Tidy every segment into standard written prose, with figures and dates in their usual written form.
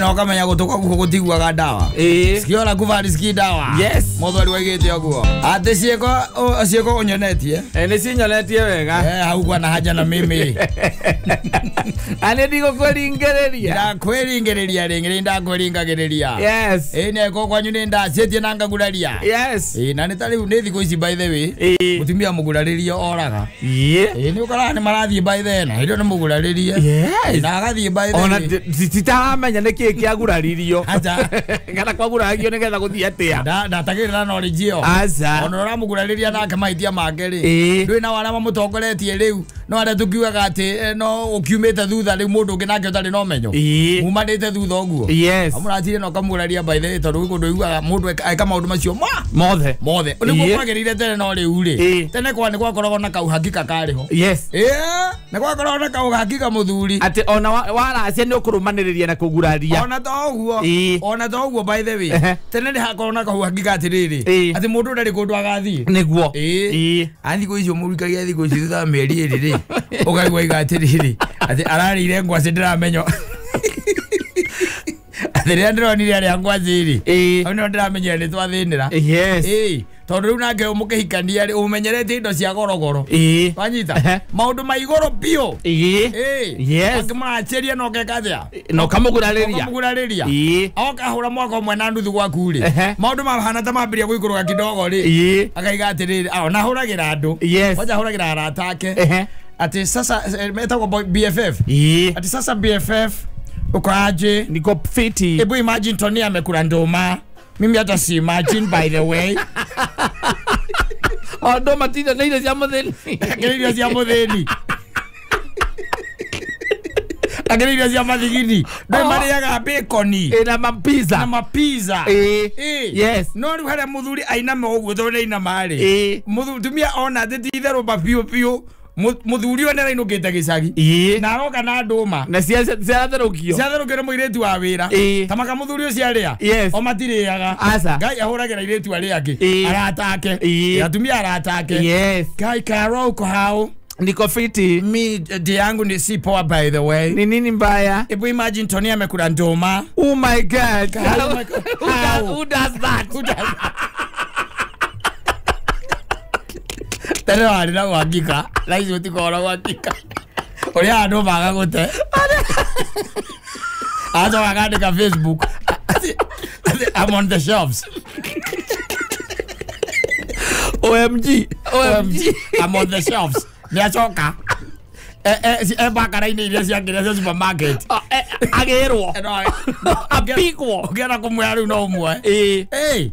No kamenya gutuka guko gutiguaga ndawa. Sikio la kuva risiki ndawa. Yes. Muthwari waigite uguo. Ati ciiko ciiko unyonetie. Ni cinyonetie wega. Haukuwa na haja na mimi. Ani ndigũkũringĩrĩria. Ndakwĩringĩrĩria rĩngĩ ndakwĩringagĩrĩria. Yes. Nĩ ko kwanyu nĩ ndaciĩtie na ngaguraria. Yes. Na nĩ ta rĩu nĩ thikũ ici by the way. Mũtumia mũgurarĩrie oraga. Nĩ ũkoraga nĩ marathiĩ by the na hĩndĩ nĩ mũgurarĩrie. Yes. Na agathiĩ by the way. Ona titaramenya nĩ kĩĩ kĩaguraririo. Acha. Kana kwaguraragio nĩgetha gũthiĩ atĩa. Ndatagĩrĩra knowledge ĩyo. Aca. Ona ũramũgurarĩria nake mahĩtia make rĩ. Ndũĩ na arĩa mamũtongoretie rĩu no arĩa tũkiugaga atĩ no ũkiumĩte thutha rĩu mũndũ ũngĩ nake ũtarĩ na ũmenyo. Mumanĩte thutha ũguo. Yes. Amũratire na ũkamũguraria by the way tondũ gwĩ kũndũ ũiguaga mũndũ eka maũndũ macio mothe. Mothe. Nĩguo kwagĩrĩire tene no rĩu rĩ. Tene kwa nĩ gwakoragwo na kauhakika karĩ ho. Yes. Nĩ gwakoragwo na kauhakika mũthuri. Atĩ ona waracia nĩ ũkũrũmanĩrĩria na kũguraria. Ona to ũguo. Ona to ũguo by the way. Tene nĩ hakoragwo na kauhakika atĩrĩrĩ. Atĩ mũndũ ndarĩ kũndũ agathiĩ. Nĩguo. A thikũ icio mũrikagia thikũ ici thutha wa mĩeri ĩrĩ rĩ. Ũkaigua iga atĩrĩrĩ. Atĩ ararĩire ngwacĩ ndĩramenya. Atĩ rĩrĩa ndĩronire arĩa ngwacĩ rĩ. Hau nĩho ndĩramenyire nĩ twathĩnĩra. Yes. Tondũ rĩu nake mũkĩhikania rĩ ũmenyerete indo cia gorogoro. Wanyita? Maũndũ ma igũrũ biũ. Yes. Angĩmũracĩria na ũgeka atĩa? Na ũkamũgurarĩria. Ũkamũgurarĩria. Okahũra mwaka ũmwe na nuthu gwaku rĩ. Maũndũ mahana ta mambĩrĩria gũikũrũka kidogo rĩ. Akaiga atĩrĩrĩ, ona ahũragĩra andũ. Yes. Kwanja ahũragĩra arata ake. Atĩ sasa metagwo BFF. Atĩ sasa BFF uko aje? Niko fiti. Ebu imagine Tony amekula ndũma. Mimi hata si imagine by the way. O ndũma ti nĩ irio cia mũthĩni. Akĩrĩ irio cia mũthĩni. Akĩrĩ irio cia mathigini. Ndũĩ marĩaga bacon. Na mapizza. Na mapizza. Yes. No rĩu harĩa mũthuri ainama ũguo tondũ nĩainama rĩ. Mũtumia ona atĩ ti itherũ ma biũ biũ. Mũthuri ũyũ nĩarainũkĩte gĩcagi. Na aroka na ndũma. Na ciatherũkio. Ciatherũkio nĩ mũirĩtu wa wĩra. Ta maka mũthuri ũcio arĩa. Yes. O matirĩaga. Aca. Ngai ahũragĩra airĩtu arĩa angĩ. Arata ake. Atumia arata ake. Yes. Ngai Karo uko hau? Niko fiti. Mi di yangu ni si poa by the way. Ni nini mbaya? Ebu imagine Tony amekula ndũma. Oh my God. How? Who does that? Who does that? Tene warĩ na uhakika na icio ũtikoragwo na uhakika ũrĩa andũ maga gũte acoka akandĩka Facebook I'm on the shelves. OMG OMG I'm on the shelves. Nĩ acoka bakara-inĩ iria ciakĩrĩa cia supermarket agĩrwo apikwo ũngĩenda kũmwĩra rĩu no ũmwe.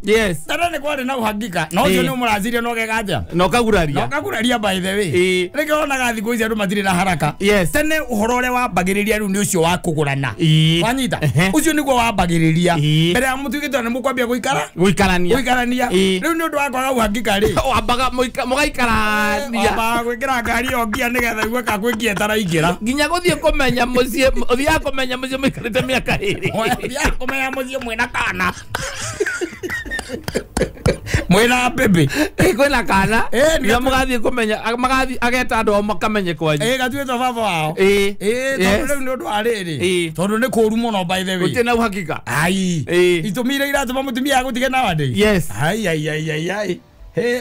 Yes. Tene nĩ kwarĩ na uhakika na ũcio nĩ ũmũracirie na ũgeka atĩa? Na ũkaguraria. Na ũkaguraria by the way. Rĩngĩ wonaga thikũ ici andũ matirĩ na haraka. Yes. Tene ũhoro ũrĩa wambagĩrĩria rĩu nĩ ũcio wa kũgũrana. Wanyita? Ũcio nĩguo wambagĩrĩria. Mbere ya mũtuĩkĩte nĩ mũkwambia gũikara? Gũikarania. Gũikarania. Rĩu nĩ ũndũ wa kwaga uhakika rĩ. Wambaga mũgaikarania. Wambaga gwĩkĩra ngari ĩyo ngia nĩgetha igue ka kwĩ ngia ĩtaraingĩra. Nginya gũthiĩ kũmenya mũciĩ, ũthiaga kũmenya mũciĩ mũikarĩte mĩaka ĩrĩ. Ũthiaga kũmenya mũciĩ mwĩna kana. Mwĩna baby. Kwĩna kana. Nginya mũgathiĩ kũmenya, magathiĩ ageta andũ ao makamenye kwanyu. Gatuĩtwo baba wao. Tondũ rĩu nĩ ũndũ wa rĩrĩ. Tondũ nĩ kũũru mũno by the way. Gũtirĩ na uhakika. Ai. Itũmi iria iratũma mũtumia agũtige nowadays. Yes. Ai ai ai ai ai.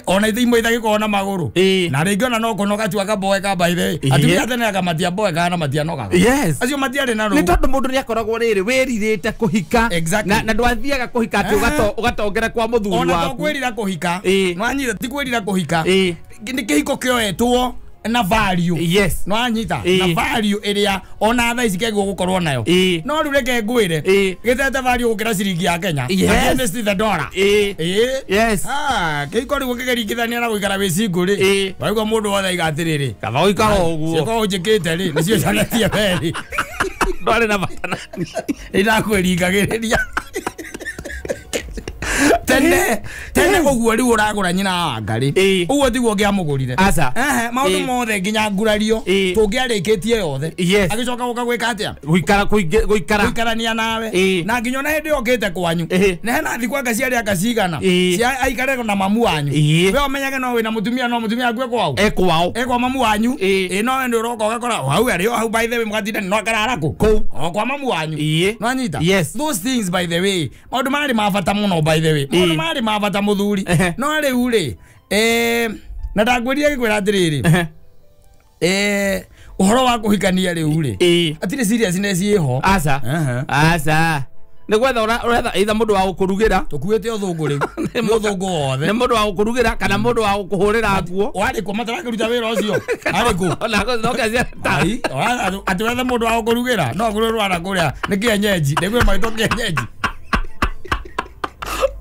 Ona ithe imwe itagĩkorwo na magũrũ. Na rĩngĩ ona no kũnoga tu akaboeka by the way. Atumia tene aka matiaboekaga na matianogaga. Yes. Acio matiarĩ na rũu. Nĩ tondũ mũndũ nĩakoragwo rĩrĩ wĩrirĩte kũhika. Exactly. Na ndwathiaga kũhika atĩ ũgatongera kwa mũthuri waku. Ona to kwĩrira kũhika. Nwanyita ti kwĩrira kũhika. Nĩ kĩhiko kĩoetwo na value. Yes. Nwanyita na value ĩrĩa ona thaa ici kĩagĩrĩirwo gũkorwo nayo. No rĩu reke ngwĩre gĩtete value gũkĩra ciringi ya Kenya. Yes. Against the dollar. Yes. Kĩhiko rĩu ũkĩgeringithania na gũikara wĩ single rĩ. Waigua mũndũ wothe aiga atĩrĩrĩ. Kaba gũikara ũguo. Ciĩko ũnjĩkĩte rĩ nĩcio cionetie weri. Ndwarĩ na bata nani. Nĩndakwĩringagĩrĩria. Tene Tene tene ũguo rĩu ũragũra nyina wa Ngarĩ ũguo tiguo ngĩamũgũrire. Aca. Maũndũ mothe nginya ngurario tũngĩarĩkĩtie yothe. Agĩcoka gũka gwĩka atĩa? Gũikara gũikara gũikarania nawe. Na nginya ona hĩndĩ yokĩte kwanyu. Na hena thikũ anga ciarĩ anga cigana. Cia aikare na mamu wanyu. We ũmenyage no wĩna mũtumia no mũtumia akue kwao. E kwao. E kwa mamu wanyu. Ĩ no we nĩ ũroka ũgakora hau arĩ o hau by the way mũgatinda no akarara kũ. Kũu. O kwa mamu wanyu. No anyita. Yes. Those things by the way. Maũndũ marĩ ma bata mũno by the way. Maũndũ marĩ ma bata mũthuri. No rĩu rĩ na ndangwĩrire ngĩkwĩra atĩrĩrĩ. Ũhoro wa kũhikania rĩu rĩ atirĩ seriousness ĩho. Aca. Aca. Nĩ gwetha ũretha either mũndũ wa gũkũrugĩra. Tũkuĩte ũthũngũ rĩu. Nĩ ũthũngũ wothe. Nĩ mũndũ wa gũkũrugĩra kana mũndũ wa gũkũhũrĩra nguo. Warĩ kũ matarakĩruta wĩra ũcio? Arĩ kũ? Ai, atĩ wethe mũndũ wa gũkũrugĩra no agũrĩrwo rwara kũrĩa nĩ kĩenyenji. Nĩ kwĩ maitũ kĩenyenji.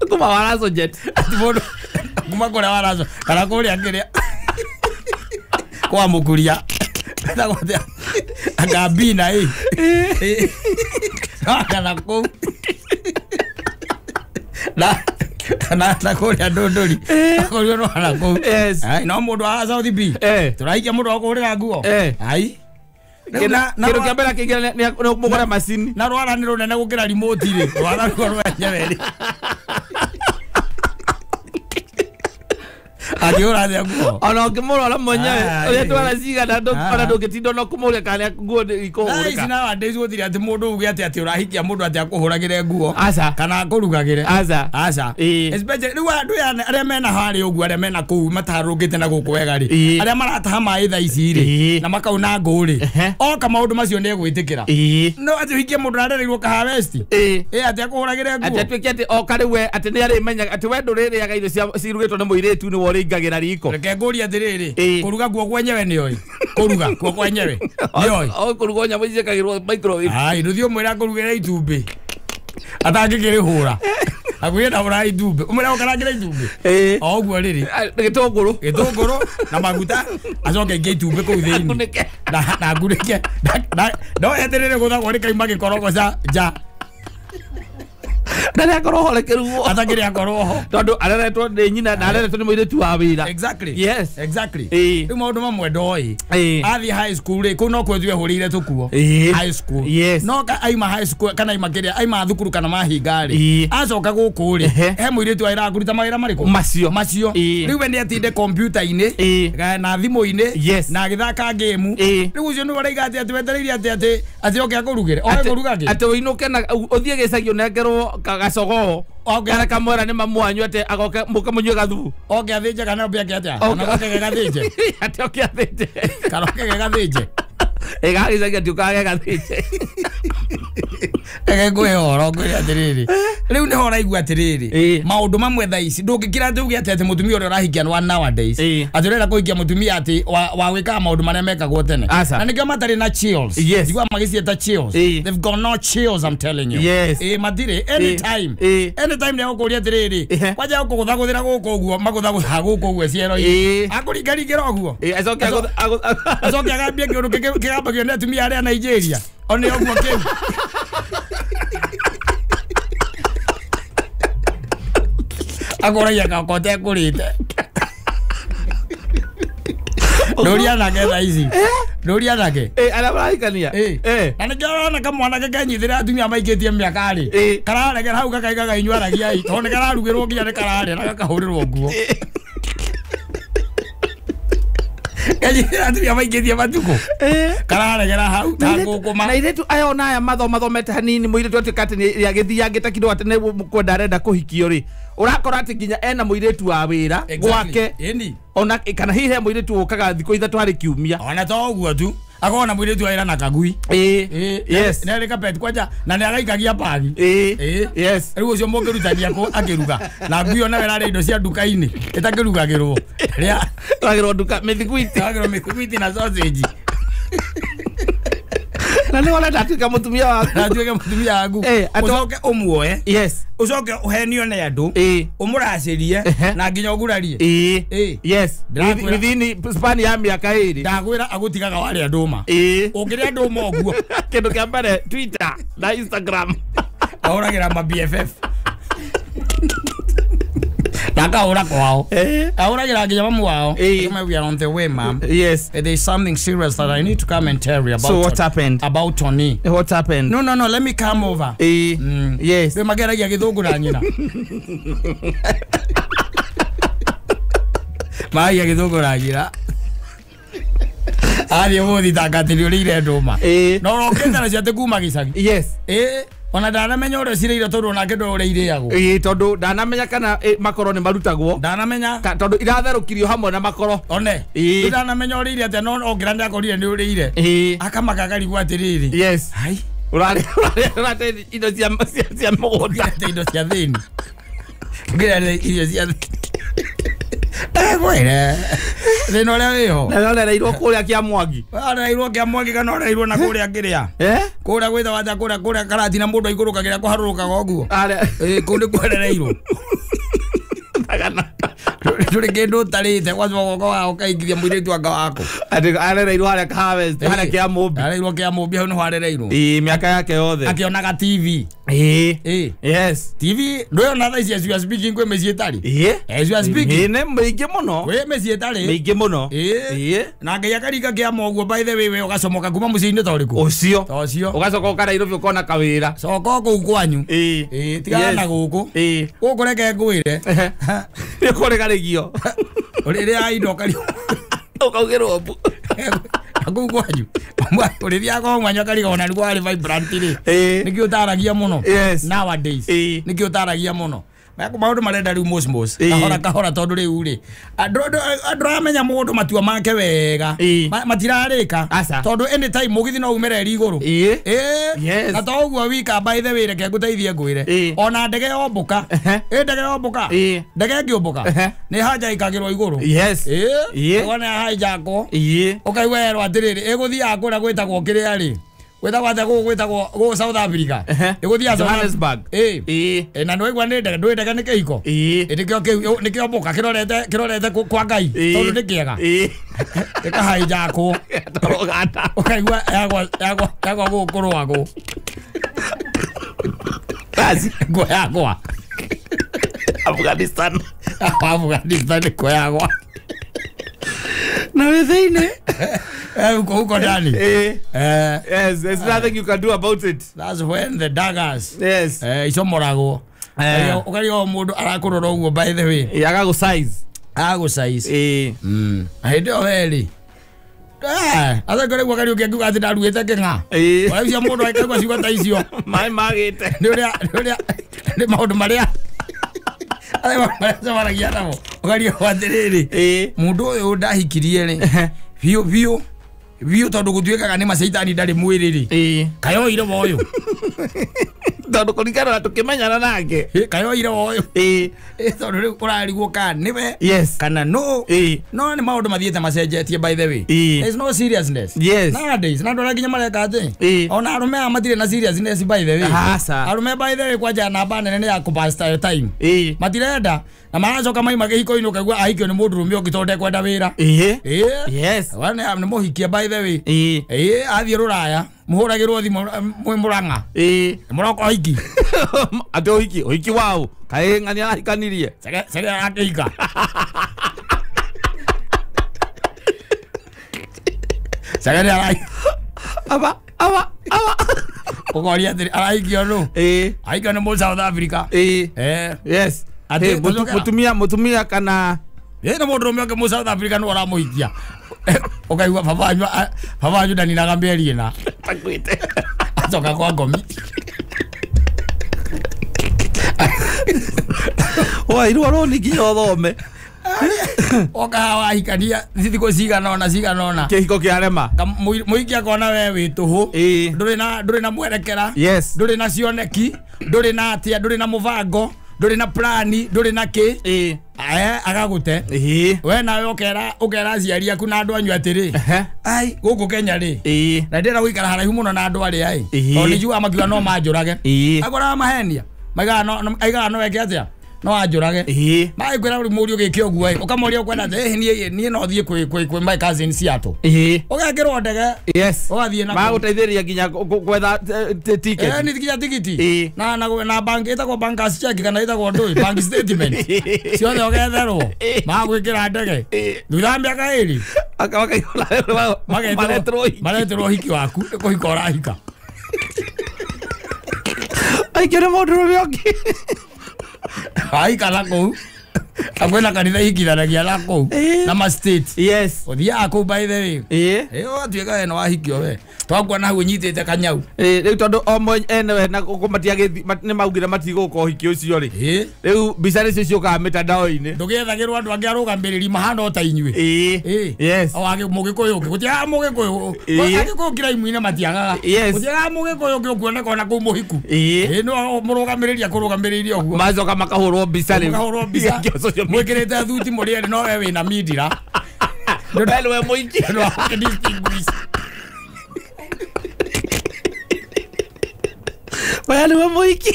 Kuma warazo jet. Ati mũndũ kuma kũrĩa warazo kana kũrĩa kĩrĩa kwa mũkuria. Agabina ĩ. Kana kũu. Na na kũrĩa ndũndũri. Kũrĩa rwara kũu. Yes. No mũndũ wa South B. Tũraikia mũndũ wa kũhũrĩra nguo. Ai. Kĩndũ kĩa mbere kĩingĩra nĩ mũgũre macini. Na rwara nĩ rũnene gũkĩra remote rĩ. Rwara ruo rwenyewe rĩ. Angĩhũra atĩa nguo? Ona ũngĩmũrora mwenyewe ũrĩa twara cigana ona ndũngĩtinda ona kũmũria kana nguo ikũhũrĩka. Thaa ici nowadays gũtirĩ atĩ mũndũ uge atĩ atĩ ũrahikia mũndũ atĩ akũhũragĩre nguo. Aca. Kana akũrugagĩre. Aca. Aca. Especially rĩu andũ arĩa mena harĩa ũguo arĩa mena kũu matarũngĩte na gũkũ wega rĩ. Arĩa marataha maĩ thaa ici rĩ na makauna ngũ rĩ. Oka maũndũ macio nĩ egwĩtĩkĩra. No atĩ ũhikie mũndũ arereirwo Kahawa West. Ĩ atĩ akũhũragĩre nguo. Atĩ atuĩke atĩ oka rĩu we atĩ nĩ arĩmenyaga atĩ we ndũrĩrĩaga irio cirugĩtwo nĩ mũirĩtu nĩwe ũrĩingagĩra riko. Reke ngũrie atĩrĩrĩ, kũruga guo kwenyewe nĩoĩ? Kũruga guo kwenyewe nĩoĩ? O kũrugwo nyamũ ici ciĩkagĩrwo microwave. Ai, ndũthiĩ ũmwĩre akũrugĩre itumbĩ atangĩkĩrĩhũra. Akwĩre ndahũra itumbĩ, ũmwĩre agũkarangĩre itumbĩ. O ũguo rĩrĩ. Gĩtũngũrũ. Gĩtũngũrũ na maguta acoke aikie itumbĩ kũu thĩinĩ. Na ngunĩke. No eterere gũthagwo rĩkauma gĩkorogoca nja. Na nĩakorwo ho rĩkĩrugwo. Atakĩrĩ akorwo ho. Tondũ areretwo nĩ nyina na areretwo nĩ mũirĩtu wa wĩra. Exactly. Yes. Exactly. Rĩu maũndũ mamwe ndoĩ. Athiĩ high school rĩ, kũu no kuo twehũrĩire tũkuo. High school. Yes. No aima high school kana aima kĩrĩa aima thukuru kana mahinga rĩ. Acoka gũkũ rĩ, he mũirĩtu wa wĩra akũruta mawĩra marĩkũ? Macio. Macio. Rĩu we nĩ atinde kompiuta-inĩ na thimũ-inĩ na agĩthaka game. Rĩu ũcio nĩwe ũraiga atĩ atĩ wetereire atĩ atĩ atĩ oke akũrugĩre. Oke kũruga kĩ? Atĩ ũinũke na ũthiĩ gĩcagi ũnengerwo gacogo. Kana kamwĩra nĩ mamu wanyu atĩ agoke mũke mũnyue gathubu. Oke athĩnje kana oke atĩa? Kana oke gegathĩnje. Atĩ oke athĩnje. Kana oke gegathĩnje. Ĩ gagĩcagi atĩ ũkaga gegathĩnje. Reke ngwĩhe ũhoro ngwĩre atĩrĩrĩ. Rĩu nĩho ũraigua atĩrĩrĩ. Maũndũ mamwe thaa ici ndũngĩkira atĩ uge atĩ atĩ mũtumia ũrĩa ũrahikia nĩ wa nowadays. Atĩ ũrenda kũhikia mũtumia atĩ wa gwĩkaga maũndũ marĩa mekagwo tene. Na nĩkĩo matarĩ na chills. Njiguaga magĩciĩta chills. They've got no chills, I'm telling you. Yes. Matirĩ anytime. Anytime nĩ egũkũria atĩrĩrĩ. Kwanja gũkũgũthagũthĩra gũkũ ũguo magũthagũthaga gũkũ ũguo ciero-inĩ. Akũringaringĩra ũguo. Acoke agambie kĩũndũ kĩgambagio nĩ atumia arĩa a Nigeria. One ũguo kĩu. Akoragia gakote ekũrĩte. Ndũria anake thaa ici. Ndũria anake. Arĩa marahikania. Na nĩkĩo ũrona kamwanake kenyitĩrĩra atumia maikĩtie mĩaka rĩ. Kararegera hau gakaigaga inyuaragia ĩ. Tondũ nĩ kararugĩrwo nginya nĩ kararĩa na gakahũrĩrwo nguo. Kenyitĩrĩra atumia maikĩtie matukũ. Kararegera hau ta ngũkũma. Na airĩtu aya ona aya mathomathomete hanini mũirĩtu atuĩka atĩ nĩ agĩthiangĩte kĩndũ atĩ nĩ kwenda arenda kũhikio rĩ. Ũrakora atĩ nginya ena mũirĩtu wa wĩra gwake. Ona kana hihi he mũirĩtu ũkaga thikũ ithatũ harĩ kiumia. Ona to ũguo tu. Akorwo na mũirĩtu wa wĩra na kagui. Yes. Nĩ arĩ kapeti kwanja na nĩ araikagia bagi. Yes. Rĩu ũcio mũngĩrutania kũ akĩruga. Na ngui ona we ĩrarĩa indo cia nduka-inĩ ĩtakĩrugagĩrwo. Rĩa Ĩragĩrwo nduka mĩthiguiti. Ĩragĩrwo mĩthiguiti na sausage. Na nĩ ũrenda atuĩke mũtumia waku. Na atuĩke mũtumia waku. Ũcoke ũmuoe. Yes. Ũcoke ũhenio nĩ andũ. Ũmũracĩrie na nginya ũgurarie. Yes. Within span ya mĩaka ĩrĩ. Ndagwĩra agũtigaga warĩa ndũma. Ũngĩrĩa ndũma ũguo. Kĩndũ kĩa mbere Twitter na Instagram. Ahũragĩra ma BFF. Ndakaũra kwao. Ahũragĩra nginya mamu wao. We are on the way, ma'am. Yes. There's something serious that I need to come and tell you about. So what happened? About Tony. What happened? No, let me come over. Yes. Rĩu mageragia gĩthũngũ na nyina. Mageragia gĩthũngũ na nyina. Athiĩ gũthitanga atĩ nĩ ũrĩire ndũma. Na ũrokĩte nacio atĩ kuma gĩcagi. Yes. Ona ndanamenya ũrĩa cirĩire tondũ onake ndũĩ ũrĩa irĩagwo. Tondũ ndanamenya kana makoro nĩ marutagwo. Ndanamenya. Tondũ iratherũkirio hamwe na makoro. One. Ndanamenya ũrĩire atĩa no ongira nĩ akorire nĩ ũrĩire. Akamaka akarigwo atĩrĩrĩ. Yes. Hai. Ũrarĩa indo cia mũgũnda. Indo cia thĩni. Ũngĩrĩa irio cia thĩni. Ndagwĩre. Thĩna ũrĩa wĩho. Na ũrereirwo kũrĩa kĩa Mwangi. Ũrereirwo kĩa Mwangi kana ũrereirwo na kũrĩa kĩrĩa. Kũrĩa gwĩtagwo atĩa kũrĩa Karatina mũndũ aikũrũkagĩra kũharũrũkaga ũguo. Kũu nĩ kwerereirwo. Ndũrĩ kĩndũ ũtarĩte gwacoka guoko waku ũkaingithia mũirĩtu anga waku. Atĩ arereirwo harĩa Harvest, harĩa kĩa Mũmbi. Arereirwo kĩa Mũmbi hau nĩho arereirwo. Mĩaka yake yothe. Akĩonaga TV. Yes. TV ndũyona thaa ici as you are speaking kwĩ mĩciĩ ĩtarĩ. As you are speaking. Nĩ mĩingĩ mũno. Kwĩ mĩciĩ ĩtarĩ. Mĩingĩ mũno. Na Ngai akaringa kĩama ũguo by the way we ũgacomoka kuma mũciĩ-inĩ ta ũrĩkũ? Ũcio. Ta ũcio. Ũgacoka ũka Nairobi ũkona kawĩra. Coka kũu kwanyu. Tigana na gũkũ. Gũkũ reke ngwĩre. Nĩ kũrĩgarĩgio. Ũrĩrĩa indo ũkario. Ũkaugĩrwo mbu. Kũu kwanyu. Ũrĩthiaga kwa mwanyu akariga ona nĩguo arĩ vibrant rĩ. Nĩkĩo ũtaragia mũno. Nowadays. Nĩkĩo ũtaragia mũno. Maũndũ marenda rĩu mosmos. Kahora kahora tondũ rĩu rĩ. Andũ aramenya mũndũ matua make wega. Matirarĩka. Tondũ anytime mũgithi no umere ri igũrũ. Na to ũguo wika by the way reke ngũteithie ngwĩre. Ona ndege yombũka. Ndege yombũka. Ndege ĩngĩũmbũka. Nĩ hanjaikagĩrwo igũrũ. Yes. Ũkona hanjakwo. Ũkaigua yerwo atĩrĩrĩ ĩgũthiaga kũrĩa gwĩtagwo kĩrĩa rĩ. Gwĩtagwo atĩa gũkũ gwĩtagwo gũkũ South Africa. Ĩgũthiaga Johannesburg. Na nĩwaigua nĩ ndege ndũĩ ndege nĩ kĩhiko. Nĩkĩo kĩu nĩkĩo mbũka kĩrorete kwa Ngai tondũ nĩ kĩega. Gĩkahanjakwo. Ũkaigua yagwa gũkũ rwagũ. Ngo yagwa. Afghanistan. Afghanistan nĩkuo yagwa. Na wĩ thĩinĩ. Huko ndani. Yes, there's nothing you can do about it. That's when the daggers. Yes. Icomoragwo. Ũkaria o mũndũ arakũrora ũguo by the way. Agagũ size. Agagũ size. Na hĩndĩ ĩyo we rĩ. Atha ngoragwo Kariũki akiuga atĩ ndaruĩte kĩng'a. Ũraigua mũndũ akaigua ciugo ta icio. Maĩ magĩte. Nĩ ũrĩa nĩ maũndũ marĩa acemanagia namo. Ũkaria atĩrĩrĩ. Mũndũ ũyũ ndahikirie rĩ. Biũ biũ. Biũ tondũ gũtuĩkaga nĩ macaitani ndarĩ mwĩrĩ rĩ. Kayoire wa ũyũ. Tondũ kũringana na tũkĩmenyana nake. Kayoire wa ũyũ. Tondũ rĩu ũrarigwo kana nĩwe. Yes. Kana no. No nĩ maũndũ mathiĩte macenjetie by the way. There's no seriousness. Yes. Nowadays na andũ arĩa nginya mareka atĩ. Ona arũme aya matirĩ na seriousness by the way. Arũme by the way kwanja namba nene nĩ ya kũpass time. Matirenda. Na maracoka maima kĩhiko-inĩ ũkaigua ahikio nĩ mũndũrũme ũngĩ tondũ ndekwenda wĩra. Yes. Nĩ mũhikie by the way. Athiĩ rũraya mũhũragĩrwo thimũ mwĩ Mũrang'a. Mũroka ũhiki. Atĩ ũhiki, ũhiki waũ? Kaĩ ng'ania arahikanirie? Cege arakĩhika. Cege nĩ arahika. Aba. Ũkoria atĩrĩ arahikio nũ? Ahikio nĩ mũ South Africa. Yes. Mũtumia kana nĩ mũndũrũme ũngĩ mũ South Africa nĩ ũramũhikia. Ũkaigua baba wanyu ndaninaga mĩeri ĩna. Takwĩte. Acoka kwa ngomi. Wairwo rũni nginya ũthome. Oka wahikania thikũ cigana ũna. Kĩhiko kĩarema. Mũhiki akona we wĩ tũhũ. Ndũrĩ na mwerekera. Yes. Ndũrĩ na cioneki. Ndũrĩ na atĩa, ndũrĩ na mũbango. Ndũrĩ na plani, ndũrĩ na kĩ. Agagũte. We nawe ũkera aciari aku na andũ anyu atĩrĩ. Ai, gũkũ Kenya rĩ. Na ndĩrenda gũikara haraihu mũno na andũ arĩa ĩ. Tondũ nĩ njugaga makiuga no manjũrage. Akoraga mahenia. Maigaga no eke atĩa? No anjũrage. Magĩkwĩra rĩu mũriũ gĩke ũguo ĩ, ũkamũria ũkwenda atĩ ĩhĩ niĩ no thiĩ kwĩ my cousin Seattle. Ũgekĩrwo ndege. Yes. Ũgathiĩ na magũteithĩrĩria nginya gwetha ticket. Nĩ nginya tigiti. Na bank ĩtagwo bankers check kana ĩtagwo ndũĩ bank statement. Ciothe ũgetherwo. Magwĩkĩra ndege. Thutha wa mĩaka 2 mareterwo hiki waku kũhika ũrahika. Aikĩre mũndũ ũrĩa ũngĩ. Ahika na kũu. Akwĩna kanitha ihikithanagia na kũu. Na ma state. Yes. Ũthiaga kũu by the way. Ũgatuĩka we nĩ wahikio we. Twakuona hau ũnyitĩte kanyau. Rĩu tondũ o enewe na matiagĩthi nĩ maugire matigũka ũhiki ũcio rĩ. Rĩu mbica nĩcio ciũkaga mĩtandao-inĩ. Ndũgĩethagĩrwo andũ angĩ arũgamĩrĩri mahana o ta inyuĩ. Yes. O mũgĩkũyũ ũngĩ. Gũtiagaga mũgĩkũyũ. Agĩkũyũ kĩraimu-inĩ matiagaga. Gũtiagaga mũgĩkũyũ ũngĩ ũkuoneka ona kũu mũhiku. No mũrũgamĩrĩri akũrũgamĩrĩire ũguo. Macoka makahũrwo mbica rĩu. Makahũrwo mbica. Mwĩkĩrĩte thuti mũrĩ erĩ no we wĩna mindira. We nĩwe mũingĩ. We nĩwe mũingĩ.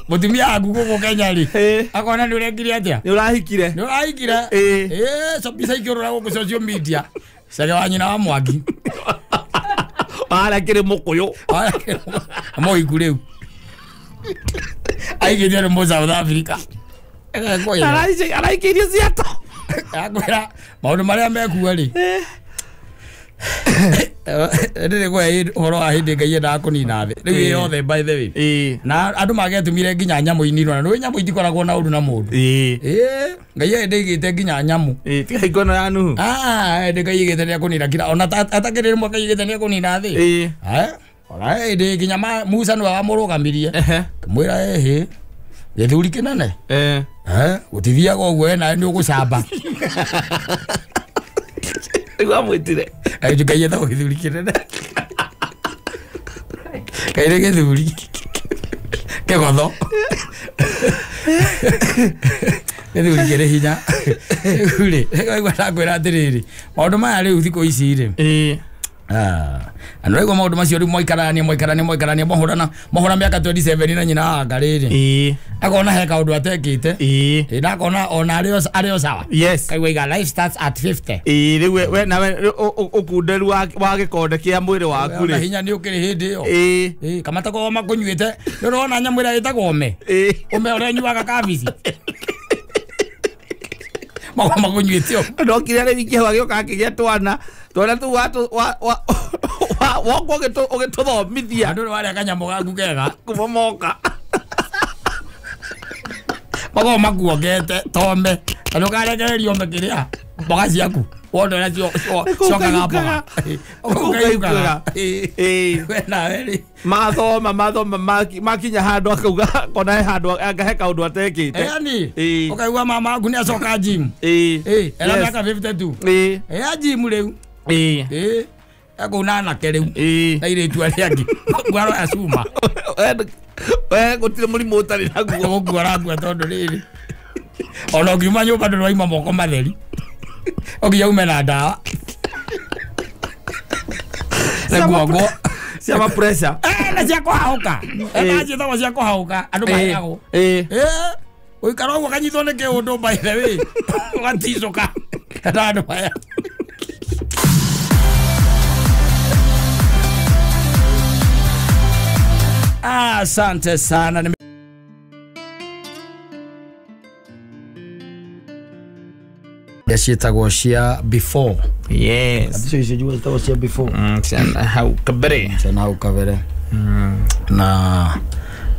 Mũtumia waku gũkũ Kenya rĩ, akona nĩ ũrekire atĩa? Nĩ ũrahikire. Nĩ ũrahikire. So mbica ikĩũrũra gũkũ social media. Cege wa nyina wa Mwangi. Harĩa kĩrĩ mũkũyũ. Mũhiku rĩu. Aigĩte nĩ mũ South Africa. Araikĩirie Seattle. Akwĩra maũndũ marĩa mekuo rĩ. Ndĩrĩ kũhe ũhoro wa hĩndĩ Ngai endaga kũnina thĩ. Rĩu yothe by the way. Na andũ magetumire nginya nyamũ ininwo na nĩ nyamũ itikoragwo na ũru na mũndũ. Ngai hĩndĩ aigĩte nginya nyamũ. Tiga hingo ĩno ya Nuhu. Hĩndĩ Ngai aigĩte nĩ ekũnina kira ona atakĩrĩ rĩmwe Ngai aigĩte nĩ ekũnina thĩ. Ona hĩndĩ nginya Musa nĩwe wamũrũgamirie. Kĩmwĩra ĩhĩ gĩthuri kĩnene. Gũtithiaga ũguo we nawe nĩ ũgũcamba. Nĩguo amwĩtire. Ngai etagwo gĩthuri kĩnene. Ngai nĩ gĩthuri kĩgotho. Gĩthuri kĩrĩ hinya. Rĩu rĩ, ngaigua ndakwĩra atĩrĩrĩ, maũndũ maya rĩu thikũ ici rĩ. Andũ raigua maũndũ macio rĩu mwaikarania mohũrana mohũra mĩaka 27 na nyina wa Anga rĩrĩ. Akona he kaũndũ atekĩte. Na akona ona arĩ o sawa. Yes. Kaigua iga life starts at 50. Rĩu we nawe ũkunderu wa gĩkonde kĩa mwĩrĩ waku rĩ. Hinya nĩ ũkĩrĩ hĩndĩ ĩyo. Kamata ko makũnyuĩte. Nĩ ũrona nyamũ ĩrĩa ĩtagwo ũme. Ũme ũrĩa nyuaga kabici. Makũnyuĩte ũguo. Ndokire rĩu ingĩhau agĩũka akĩgĩa twana. Twana tũu wokwo ũgĩtũthomithia. Andũ nĩ warĩa kanyamũ gaku kega. Kũmomoka. Makoragwo makuongete tome. Na ndũkarekererio ome kĩrĩa mboga ciaku. Wona ũrĩa ciokaga mboga. Ũkaiukaga. We nawe rĩ. Mathoma makinya handũ akauga kona he handũ anga he kaũndũ atekĩte. Yani ũkaigua mama waku nĩ acoka gym. Era mĩaka 52. Ya gym rĩu. Ekũu na anake rĩu. Na airĩtu arĩa angĩ. Ngwaro ya cuma. We gũtirĩ mũrimũ ũtarĩ naguo. Gũkua arangua tondũ rĩrĩ. Ona ũngiuma nyũmba ndũrauma moko matheri. Ũnginya ume na ndawa. Na guongo. Cia pressure. Na cia kũhahũka. Ciĩtagwo cia kũhahũka. Andũ maheagwo. Ũikara ũguo ũkanyitwo nĩ kĩũndũ by the way. Ũgaticũka. Na andũ maya. Asante sana. Ciĩtagwo cia before. Yes. Icio icio ciĩtagwo cia before. Ciana hau kabere. Ciana hau kabere. Na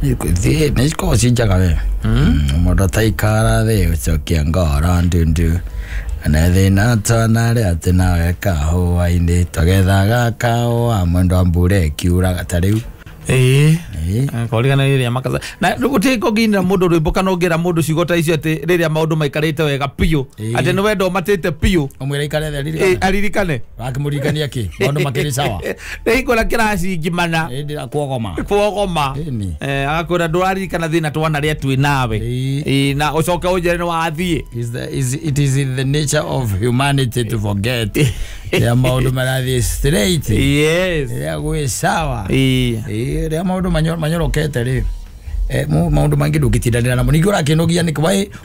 nĩ cikoragwo ci njega we. Mũndũ ataikara thĩ ũcokia ngoro ndundu. Na thĩna twana atĩ nawe kahũa-inĩ twagethaga kahũa mwendo wa mbura ĩkiuraga ta rĩu. Korigana rĩrĩa makaza na gũtirĩ kũngĩinĩra mũndũ rwĩmbo kana ũngĩra mũndũ ciugo ta icio atĩ rĩrĩa maũndũ maikarĩte wega biũ atĩ nĩ wendo ũmatĩte biũ ũmwĩre aikare thĩ aririkane aririkane wakĩmũririkania kĩ maũndũ makĩrĩ sawa nĩ hingo ĩrĩa kĩracingimana ĩndĩra kuogoma agakwĩra ndũraririkana thĩna twana rĩa twĩ nawe na ũcoke ũnjĩre nĩ wathiĩ. It is in the nature of humanity to forget. Rĩrĩa maũndũ marathiĩ straight. Yes. Rĩrĩa gwĩ sawa. Rĩrĩa maũndũ manyorokete rĩ Maundu mangi ndungitindanira namo ningĩ ũrakĩnogia nĩkĩ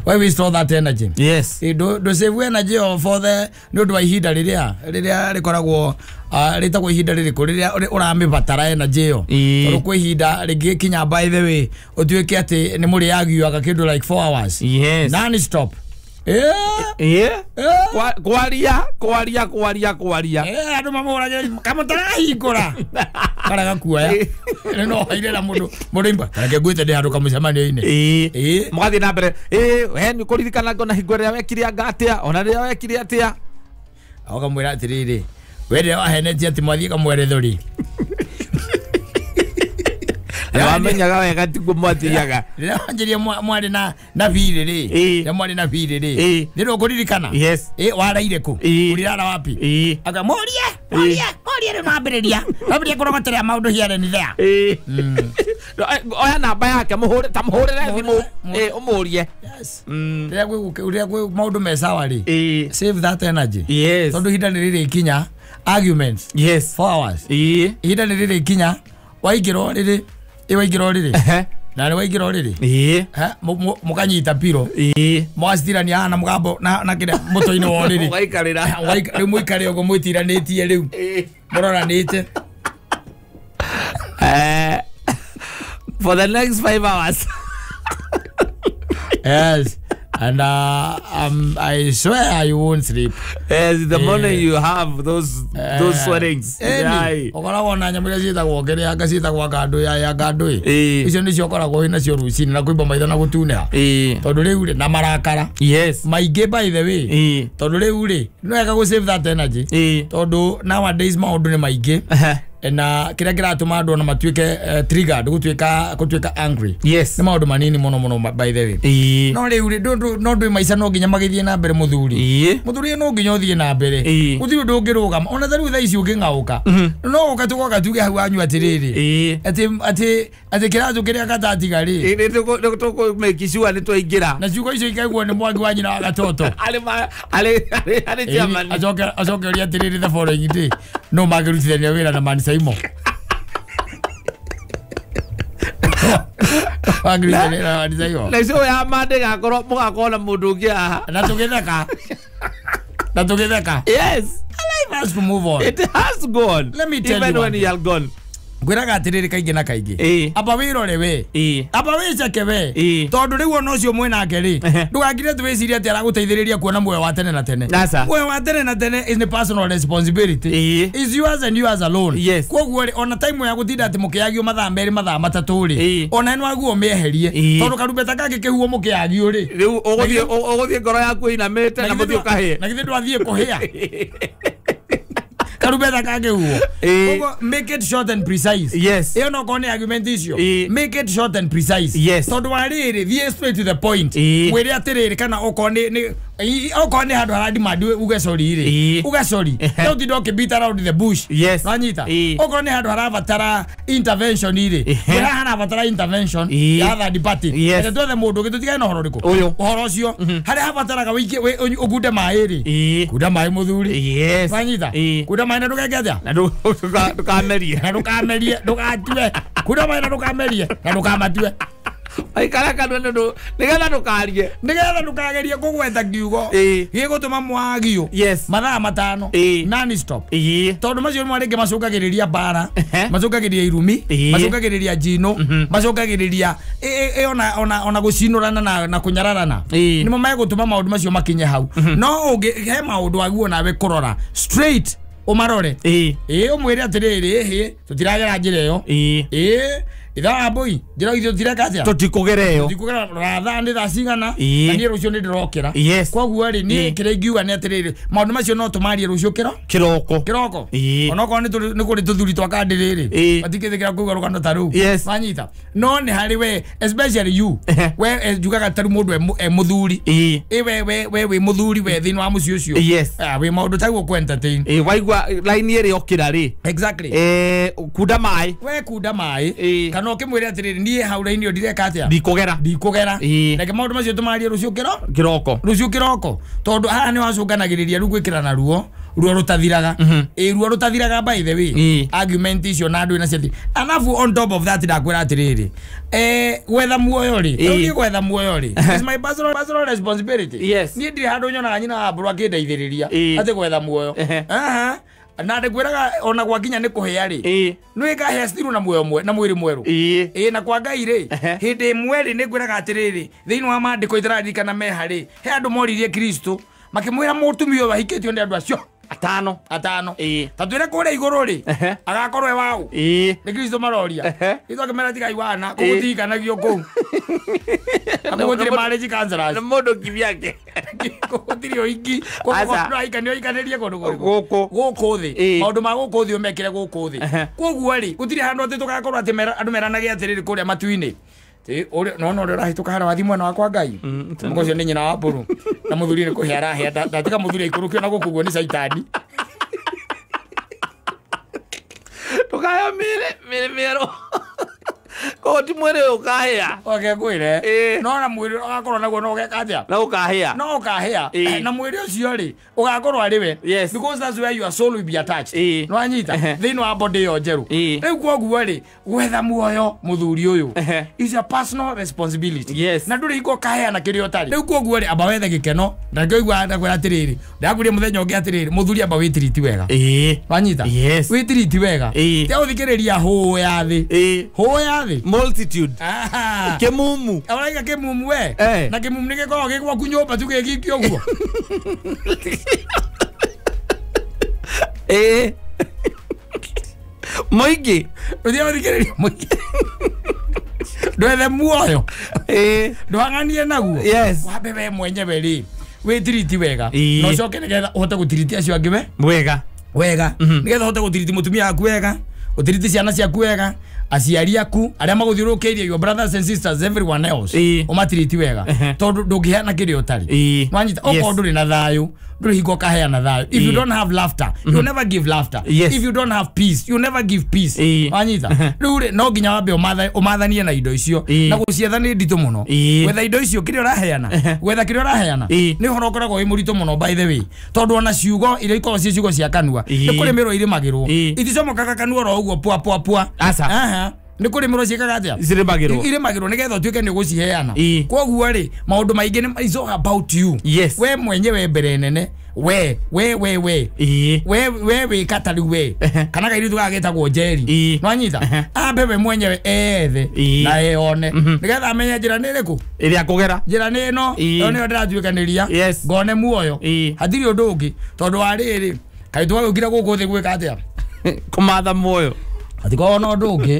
why waste all that energy? Yes. Ndũ save energy for the nĩ ũndũ wa ihinda rĩrĩa rĩkoragwo rĩtagwo ihinda rĩrĩkũ rĩrĩa ũramĩbatara energy ĩyo tondũ kwĩ ihinda rĩngĩkinya by the way ũtuĩke atĩ nĩ mũrĩagiaga kĩndũ like 4 hours. Yes. Non stop. Kwaria andũ mamũhũragĩra kamũtarahingũra karega kuoya no haire na mũndũ imba tareke ngwĩte ndĩ handũ kamũcemanio-inĩ mũgathiĩ na mbere we nĩ ũkũririkana ona hingo ĩrĩa wekire anga atĩa ona rĩrĩa wekire atĩa ũkamwĩra atĩrĩrĩ we rĩrĩa wahenetie atĩ mwathiĩ kamwerethori wamenyaga wega tiguo mwathiaga rĩrĩa wanjĩria mwarĩ na birĩ rĩ rĩrĩa mwarĩ na birĩ rĩ nĩ ndũkũririkana waraire kũ ũrirara wapi aka mũrie rĩu nambĩrĩria kũrogoterea maũndũ here and there oya namba yake ta mũhũrĩre thimũ ũmũrie. Yes. Rĩrĩa kwĩ maũndũ me sawa rĩ save that energy. Yes. Tondũ ihinda nĩ rĩrĩkinya arguments. Yes. 4 hours. Ihinda nĩ rĩrĩkinya waingĩra ũrĩrĩ waingĩra ũrĩrĩ na nĩ waingĩra ũrĩrĩ mũkanyita piro mũgacitirania haha na mũgambo na kĩrĩa mũtwe-inĩ wa ũrĩrĩ mũgaikarĩra rĩu mũikare ũguo mwĩtiranĩtie rĩu mũroranĩte for the next 5 hours. Yes. And I swear you won't sleep. Yes, the morning you have those sweatings. Ũkoragwo na nyamũ iria ciĩtagwo kĩrĩa anga ciĩtagwo ngandũ ya ngandũ icio nĩcio ũkoragwo wĩ nacio rũcinĩ na kũimba maitho na gũtunĩha tondũ rĩu rĩ na marakara. Yes. Maingĩ by the way tondũ rĩu rĩ nĩ wega gũ save that energy tondũ nowadays maũndũ nĩ maingĩ na kĩrĩa kĩratũma andũ ona matuĩke triggered gũtuĩka angry. Yes. Nĩ maũndũ manini mũno mũno by the way. No rĩu rĩ no ndwĩ maica no nginya magĩthiĩ na mbere mũthuri no nginya ũthiĩ na mbere gũtirĩ ũndũ ũngĩrũgama ona ta rĩu thaa ici ũngĩng'aũka no ũka tũgoka tuge hau wanyu atĩrĩrĩ atĩ kĩratũ kĩrĩa gatatiga rĩ tũkũ sure nĩ twaingĩra na ciugo icio ikaiguo nĩ mwangi wa nyina wa gatoto arĩ chairman acoke ũria atĩrĩrĩ the following day no mangĩrutithania wĩra na Man Saimo na icio ya mande gakorwo mũgakorwo na mũndũ ũngĩ haha na tũgĩtheka. Yes. Life has to move on. It has to go on. Let me tell even you when you are gone. Ngwĩraga atĩrĩrĩ kaingĩ na kaingĩ amba wĩrore we amba wĩceke we tondũ rĩu ona ũcio mwĩnake rĩ ndũgakire atĩ wĩcirie atĩ aragũteithĩrĩria kuona muoyo wa tene na tene. Muoyo wa tene na tene is the personal responsibility. Is yours and yours alone. Yes. Koguo rĩ ona time ya gũtinda atĩ mũkĩagio mathaa merĩ mathaa matatũ rĩ ona nĩ waguo ũmĩeherie tondũ karumbeta kangĩkĩhuo mũkĩagio rĩ rĩu ũgũthiĩ ngoro yaku ĩinamĩte na mũthiĩ ũkahĩe na githĩ ndwathiĩ kũhĩa karumbeta kangĩhuo. Koguo make it short and precise. Yes. Ĩyo no korwo nĩ argument icio make it short and precise. Yes. Tondũ wa rĩrĩ thiĩ straight to the point mwĩre atĩrĩrĩ kana okorwo nĩ okorwo nĩ handũ haradimandi uge sorry rĩ uge sorry no ũtinde ũkĩ around the bush. Yes. Wanyita okorwo nĩ handũ harabatara intervention rĩ mwĩre harabatara intervention ya third party. Yes. Reke twethe mũndũ ũngĩ tũtigane na ũhoro ũrĩkũ ũhoro ũcio harĩa habataraga ũkunde maĩ rĩ kunda maĩ mũthuri. Yes. Wanyita kunda maĩ na ndũgeke atĩa na ndũkamerie na ndũkamerie ndũgatue kunda maĩ na ndũkamerie na ndũkamatue aikara kanua nĩ nĩgetha ndũkarie nĩgetha ndũkagerie kũgweta kiugo gĩgũtũma mwagio mathaa matano non stop tondũ macio nĩmo rĩngĩ macũngagĩrĩria mbara macũngagĩrĩria irumi macũngagĩrĩria njino macũngagĩrĩria ona gũcinũrana na kũnyararana nĩmo megũtũma maũndũ macio makinye hau no ũngĩ he maũndũ aguo nawe kũrora straight ũmarore ũmwĩre atĩrĩrĩ ĩhĩ tũtiragera njĩra ĩyo ithaa mbũi njĩra ithuĩ tũtireka atĩa tũtikũgera ĩyo tũtikũgera rathaa nĩ thaa cigana na niĩ rũciũ nĩ ndĩrokĩra koguo rĩ niĩ kĩrĩa ingiuga nĩ atĩrĩrĩ maũndũ macio no tũmarie rũciũ kĩroko onokorwo nĩ kũrĩ tũthuri twa kandĩrĩ rĩ matingĩtĩkĩra kũigua rũgano ta rũu wanyita no nĩ harĩ we especially you we njugaga ta rĩu mũndũ e mũthuri we wĩ mũthuri we thĩinĩ wa mũciĩ ũcio wĩ maũndũ taguo kũ entertain waigua line ĩrĩa okĩra rĩ exactly kunda maĩ we kunda maĩ kana Na ũkĩmwĩre atĩrĩrĩ niĩ hau raini ĩyo ndireka atĩa ndikũgera reke maũndũ macio tũmarie rũciũ kĩroko rũciũ kĩroko tondũ haha nĩ wacũnganagĩrĩria rĩu gwĩkĩrana ruo ruo rũtathiraga ruo rũtathiraga by the way argument icio na andũ ina ciathi alafu on top of that ndakwĩra atĩrĩrĩ gwetha muoyo rĩ rĩu gwetha muoyo rĩ is my personal responsibility. Yes. Niĩ ndirĩ handũ nyonaga nyina wa mbũrũ akĩndeithĩrĩria atĩ gwetha muoyo na ndĩkwĩraga ona gwakinya nĩ kũhĩa rĩ nĩ ĩkahĩa still na muoyo na mwĩrĩ mwerũ na kwa Ngai rĩ hĩndĩ ĩmwe rĩ nĩ ngwĩraga atĩrĩrĩ thĩinĩ wa maandĩko itararirikana meha rĩ he andũ moririe Kristo makĩmwĩra mũtumia ũyũ ahikĩtio nĩ andũ acio atano ta twĩre kũrĩa igũrũ rĩ agakorwo e waũ nĩ Kristo maroria Kristo akĩmera tigai wana kũgũtihikanagio kũu gũtirĩ marriage counselors nĩ mũndũ kivyake gũtirĩ ũhiki kũndũ ũhikanĩrie kũndũ kũrĩkũ gũkũ thĩ maũndũ ma gũkũ thĩ ũmekĩre gũkũ thĩ koguo rĩ gũtirĩ handũ atĩ tũgakorwo atĩ andũ meranage atĩrĩrĩ kũrĩa matu-inĩ no ũrĩa ũrahĩtũka harĩa wathiĩ mwena wakwa Ngai mũgo ũcio nĩ nyina wa mbũrũ na mũthuri nĩ kũhĩa arahĩa ndatiga mũthuri aikũrũkio na gũkũ guo nĩ caitani tũkaheo mĩrĩ mĩerũ koguo ti mwĩrĩ ũyũ ũkahĩa oke ngwĩre no na mwĩrĩ ũgakorwo naguo no ũgeka atĩa no ũkahĩa no ũkahĩa na mwĩrĩ ũcio rĩ ũgakorwo arĩ we. Yes. Because that's where your soul will be attached. No anyita thĩinĩ wa body ĩyo njerũ rĩu koguo rĩ gwetha muoyo mũthuri ũyũ is a personal responsibility. Yes. Na ndũrĩ hingo ũkaheana kĩrĩa ũtarĩ rĩu koguo rĩ amba wethe gĩkeno na nĩkĩo ũiguaga ndakwĩra atĩrĩrĩ ndakwĩrire mũthenya ũngĩ atĩrĩrĩ mũthuri amba wĩtiriti wega wanyita wĩtiriti wega tia gũthikĩrĩria hũũ ya thĩ hũũ ya thĩ multitude kimumu uraiga kimumu we na kimumu nĩ gĩkoragwo gĩ gwaku nyũmba tu gĩgĩikio ũguo mũingĩ ũthiĩ gũthikĩrĩria mũingĩ ndwethe muoyo ndwang'anie naguo. Wambe we mwenyewe rĩ wĩtiriti wega na ũcoke nĩgetha ũhote gũtiriti acio angĩ we wega nĩgetha ũhote gũtiriti mũtumia waku wega ũtiriti ciana ciaku wega aciari aku aria maguthiũrũrũkĩirie your brothers and sisters everyone else ũmatiriti wega tondũ ndũngĩheana kĩrĩa ũtarĩ wanyita okorwo ndũrĩ na thayũ ndũrĩ hingo ũkaheana thayũ. If you don't have laughter you never give laughter. If you don't have peace you never give peace wanyita rĩu rĩ no nginya wambe ũmathanie na indo icio na gũcietha nĩ nditũ mũno gwetha indo icio kĩrĩa ũraheana gwetha kĩrĩa ũraheana nĩ ũhoro ũkoragwo wĩ mũritũ mũno by the way tondũ ona ciugo iria ikoragwo ciĩ ciugo cia kanua nĩ kũrĩmĩrwo irĩmagĩrwo iticomokaga kanua oro ũguo pua pua pua nĩ kũrĩmĩrwo ciĩkaga atĩa irĩmagĩrwo nĩgetha ũtuĩke nĩ ũgũciheana koguo rĩ maũndũ maingĩ nĩ is all about you. We mwenyewe mbere nene we we we we we we wĩka ta rĩu we kana kairĩtu gaka getagwo Njeri nwanyita ambe we mwenyewe ethe na eyone nĩgetha amenye njĩra nĩ ĩrĩkũ ĩrĩa akũgera njĩra nĩ ĩno ĩyo nĩyo ndĩratuĩkanĩria ngone muoyo hatirĩ ũndũ ũngĩ tondũ wa rĩrĩ kaĩ twagĩũkire gũkũ thĩ gwĩka atĩa kũmatha muoyo hatikoragwo na ũndũ ũngĩ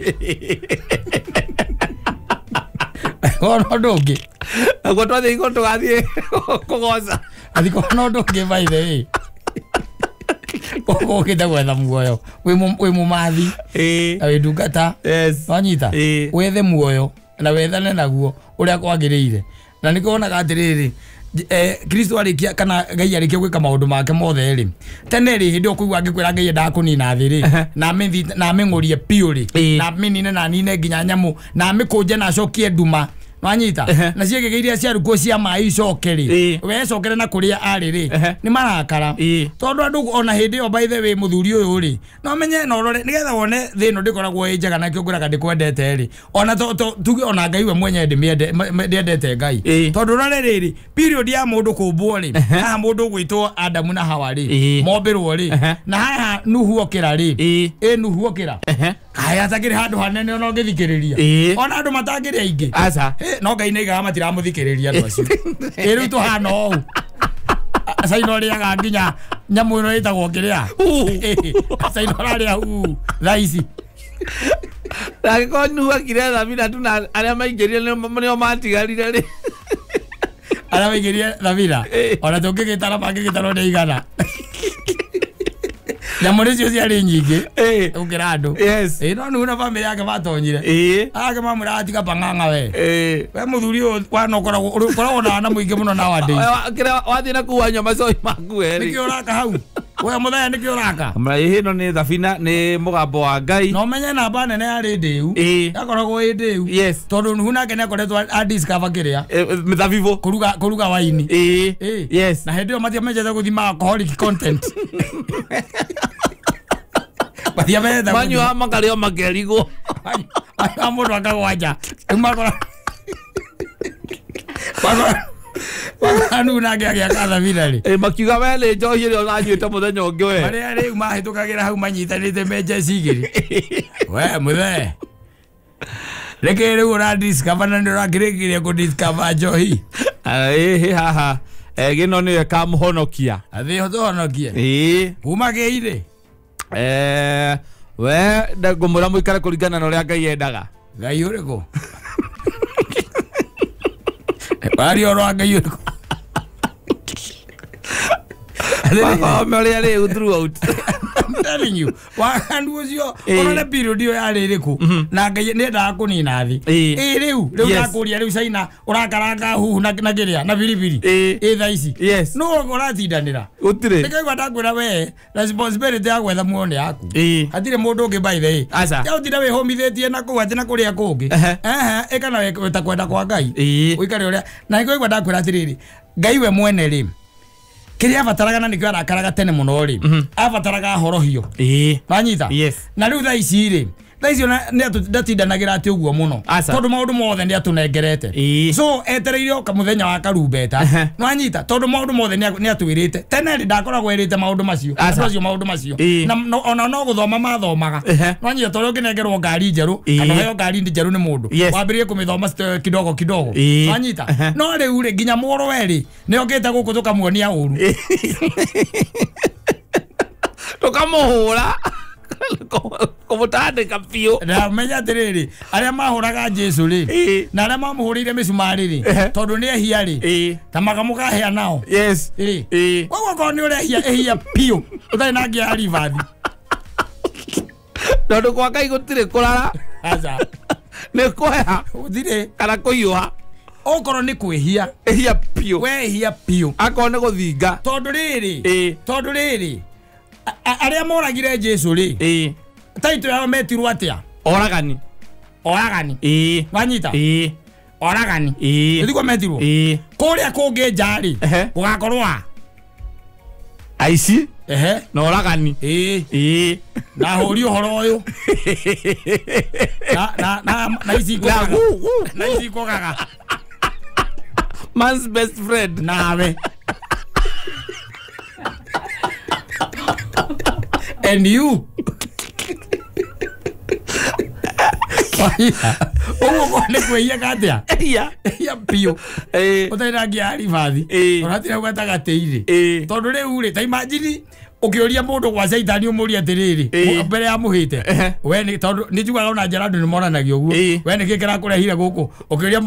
ona ũndũ ũngĩ naguo twathiĩ igũrũ tũgathiĩ kũgoca hatikoragwo na ũndũ ũngĩ by the way ũkĩte gwetha muoyo wĩ mũmathi na wĩ ndungata wanyita wethe muoyo na wethane naguo ũrĩa kwagĩrĩire na nĩkĩo wonaga atĩrĩrĩ Kristo arĩkia kana Ngai arĩkia gwĩka maũndũ make mothe rĩ tene rĩ hĩndĩ ĩyo kũigua angĩkwĩra Ngai endaga kũnina thĩ rĩ na amĩng'ũrie biũ rĩ na amĩnine na anine nginya nyamũ na amĩkũnje na acokie nduma nwanyita na ciĩgĩgĩ iria ciarukwo cia maĩ icoke rĩ wecokere na kũrĩa arĩ rĩ nĩ marakara tondũ andũ ona hĩndĩ ĩyo by the way mũthuri ũyũ rĩ no menye na ũrore nĩgetha wone thĩ ĩno ndĩkoragwo ĩ njega na kĩo ngwĩraga ndĩkwendete rĩ ona tuge ona Ngai we mwenyewe ndĩendete Ngai tondũ ũrore rĩrĩ period ya mũndũ kũmbwo rĩ haha mũndũ ũgwĩtwo Adamu na Hawa rĩ mombĩrwo rĩ na haha Nuhu okĩra rĩ ĩ Nuhu okĩra kaya atakĩrĩ handũ hanene ona ũngĩthikĩrĩria ona andũ matangĩrĩ aingĩ no Ngai nĩaigaga matiramũthikĩrĩria andũ acio ĩ rĩu tũhana ũũ caina ũrĩaga nginya nyamũ ĩno ĩtagwo kĩrĩa caina ũrarĩa uu thaa ici na angĩkorwo Nuhu akire thabina tu na arĩa maingĩrire nĩo matigarire rĩ arĩa maingĩrire thabina ona tũngĩgĩtara mangĩgĩtarwo nĩ igana nyamũ nĩcio ciarĩ nyingĩ gũkĩra andũ no Nuhu na bamĩrĩ yake matonyire ake mamwĩra atiga pang'ang'a we we mũthuri ũyũ wana ũkoragwo na wana mũingĩ mũno nowadays wathiĩ na kũu wanyua macoi maku we nĩkĩo ũraka hau We muthenya nĩkĩ ũraka? Ĩno nĩ thabina nĩ mũgambo wa Ngai. No menye namba nene yarĩ ndĩu. Yakoragwo ĩ ndĩu. Yes. Tondũ Nuhu nake nĩakoretwo a discover kĩrĩa. Mĩthabibũ. Kũruga waini. Yes. Na hĩndĩ ĩyo matiamenyete gũthima alcoholic content. Matiamenyete. Manyua makarĩo makerigwo. Manyua mũndũ akagwanja. Rĩu makora. Makora. Waganu nake agĩaka thabina rĩ. Makiuga we nĩ njohi ĩrĩa ũranyuĩte mũthenya ũngĩ we. Marĩa rĩu mahĩtũkagĩra hau manyitanĩte menje cigĩrĩ. We mũthee. Reke rĩu ũradiscover na nĩ ũrakĩrĩkĩria kũdiscover njohi. Ĩhĩ haha. Gĩno nĩyo ĩkamũhonokia. Athĩ tũhonokie. Kuma kĩirĩ. We ngũmwĩra mũikare kũringana na ũrĩa Ngai endaga. Ngai ũrĩkũ? Bari oro Ngai ũrĩkũ? Mathome ũrĩa rĩu throughout. I'm telling you, waganu ũcio ũrore period ĩyo yarĩ ĩrĩkũ na Ngai nĩendaga kũnina thĩ. Ĩ rĩu rĩu ndakũria rĩu China ũrakaranga huhu na kĩrĩa na biribiri. Ĩ thaa ici. Yes. Nũ ũratindanĩra? Gũtirĩ. Nĩkaigua ndakwĩra we responsibility ya gwetha muoyo nĩ yaku. Hatirĩ mũndũ ũngĩ by the way. Aca. Ya ũtinda wĩhũmithĩtie na kũu atĩ na kũrĩa kũngĩ. Ehe, ĩka na ta kwenda kwa Ngai. Ũikare ũrĩa na nĩkaigua ndakwĩra atĩrĩrĩ, Ngai we mwene rĩ kĩrĩa abataraga na nĩkĩo arakaraga tene mũno rĩ abataraga horohio. Wanyita? Yes. Na rĩu thaa ici rĩ thaa ici ndatindanagĩra atĩ ũguo mũno tondũ maũndũ mothe nĩ atũnengerete. So etereire oka mũthenya wa karumbeta. Nwanyita? Tondũ maũndũ mothe nĩ atwĩrĩte. Tene rĩ ndakoragwo ĩrĩte maũndũ macio. Andũ acio maũndũ macio. Na ona no gũthoma mathomaga. Nwanyita? Tondũ ũngĩnengerwo ngari njerũ kana ũheo ngari njerũ nĩ mũndũ wambĩrĩrie kũmĩthoma kidogo kidogo. Nwanyita? No rĩu rĩ nginya mũrũwe rĩ nĩ okĩte gũkũ tũkamuonia ũru. Tũkamũhũra. Kũmũtandĩka biũ. Na menya atĩrĩrĩ arĩa mahũraga Jesu rĩ na arĩa mamũhũrĩire mĩcumarĩ rĩ tondũ nĩ ehia rĩ ta makamũkahĩa nao. Yes. Koguo okorwo nĩ ũrehia ehia biũ ũtarĩ na ngia ya ribathi. Tondũ kwa Ngai gũtirĩ kũrara. Aca. Nĩ kũheha. Gũtirĩ. Kana kũhiũha. Okorwo nĩ kwĩhia ehia biũ. Wehia biũ. Akorwo nĩ gũthinga. Tondũ rĩrĩ tondũ rĩrĩ arĩa moragire Jesu rĩ taito yao metirwo atĩa? Oragani. Oragani. Wanyita? Oragani. Nĩguo metirwo? Kũrĩa kũngĩ nja rĩ gũgakorwo a aici na oragani. Na hũri ũhoro ũyũ na ici ikũgaga. Na ici ikũgaga. Man's best friend. Nawe. And you. Ũguo nĩ kwĩhia atĩa? Ehia. Ehia biũ. Ũtarĩ na ngia ya ribathi. Ũratira hau gatagatĩ-inĩ. Tondũ rĩu rĩ ta imagine ũkĩũria mũndũ gwa caitani ũmũrie atĩrĩrĩ mbere ya mũhĩte we nĩ tondũ nĩ njugaga ona njera andũ nĩ moranagio ũguo we nĩ kĩ kĩrakũrehire gũkũ ũkĩũria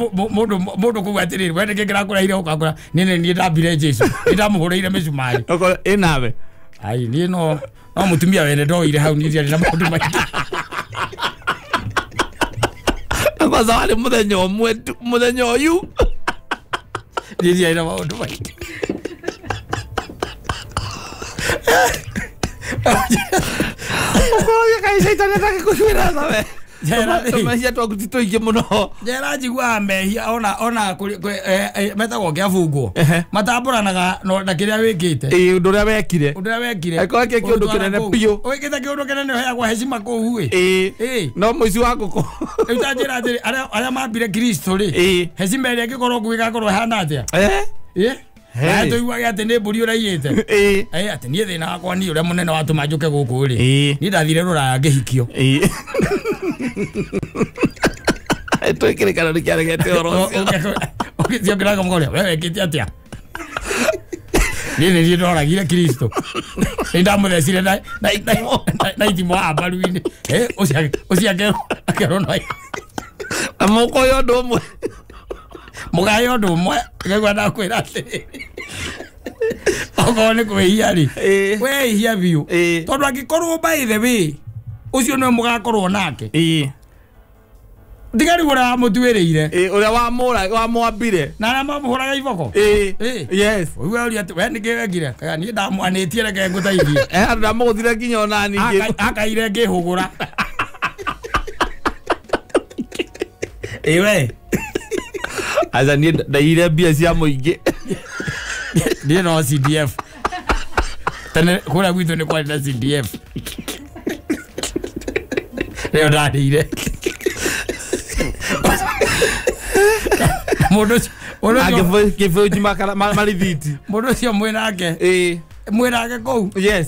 mũndũ kũu atĩrĩrĩ we nĩ kĩ kĩrakũrehire gũkũ akũra niĩ nĩ ndambire Jesu nĩ ndamũhũrĩire mĩcumarĩ. Ĩ nawe? Ai niĩ no no mũtumia wene ndoire hau niĩ ndiarĩ na maũndũ maingĩ. Kwanza warĩ mũthenya ũmwe tu mũthenya ũyũ niĩ ndiarĩ na maũndũ maingĩ. Ũkorwo kaĩ caitani atakĩkũiguĩra tha we. Tũmehia twaku ti tũingĩ mũno. Njera njiguaga mehia ona metagwo kĩabungwo matambũranaga na kĩrĩa wĩkĩte. Ũndũ ũrĩa wekire. Ũndũ ũrĩa wekire. Angĩkorwo wekire kĩũndũ kĩnene biũ. Wĩkĩte kĩũndũ kĩnene ũheagwo heshima kũu ĩ. No mũici wa ngũkũ. Rĩu ta njĩra atĩrĩ arĩa mambire Kristo rĩ heshima ĩrĩa ĩngĩkorwo kũu ĩgakorwo ĩhana atĩa? Na tũiguage atĩ nĩ mbũri ũraiyĩte. Atĩ niĩ thĩna wakwa niĩ ũrĩa mũnene watũma njũke gũkũ rĩ niĩ ndathire rũraya ngĩhikio. Twĩkĩrĩkana nĩ kĩaregete ũhoro ũcio. Ũgĩthiĩ ũkĩraga mũkoria we wekĩte atĩa? Niĩ nĩ niĩ ndoragire Kristo. Nĩ ndamũthecire na itimũ haha mbaru-inĩ. Ũcio akerwo no na mũkoya ũndũ ũmwe. Mũgae ũndũ ũmwe ngaigua ndakwĩra atĩrĩrĩ okorwo nĩ kwĩhia rĩ wehia biũ tondũ angĩkorwo by the way ũcio nĩwe mũgakorwo nake Thigari ũrĩa wamũtuĩrĩire. Ũrĩa wamwambire. Na arĩa mamũhũraga iboko. Yes. Ũigua ũria atĩ we nĩkĩ wekire? Kaya niĩ ndamwanĩtie reke ngũteithie. Andũ ndamũgũthire nginya ona ningĩ. Akaire ngĩhũgũra. Ĩwe. Aca niĩ ndaiyire mbia cia mũingĩ. Niĩ no CDF. Tene kũrĩa gwitũ nĩ kwarĩ na CDF. Rĩo ndarĩire. Mũndũ kĩbũnji marithiti. Mũndũ ũcio mwĩnake. Mwĩnake kũu. Yes.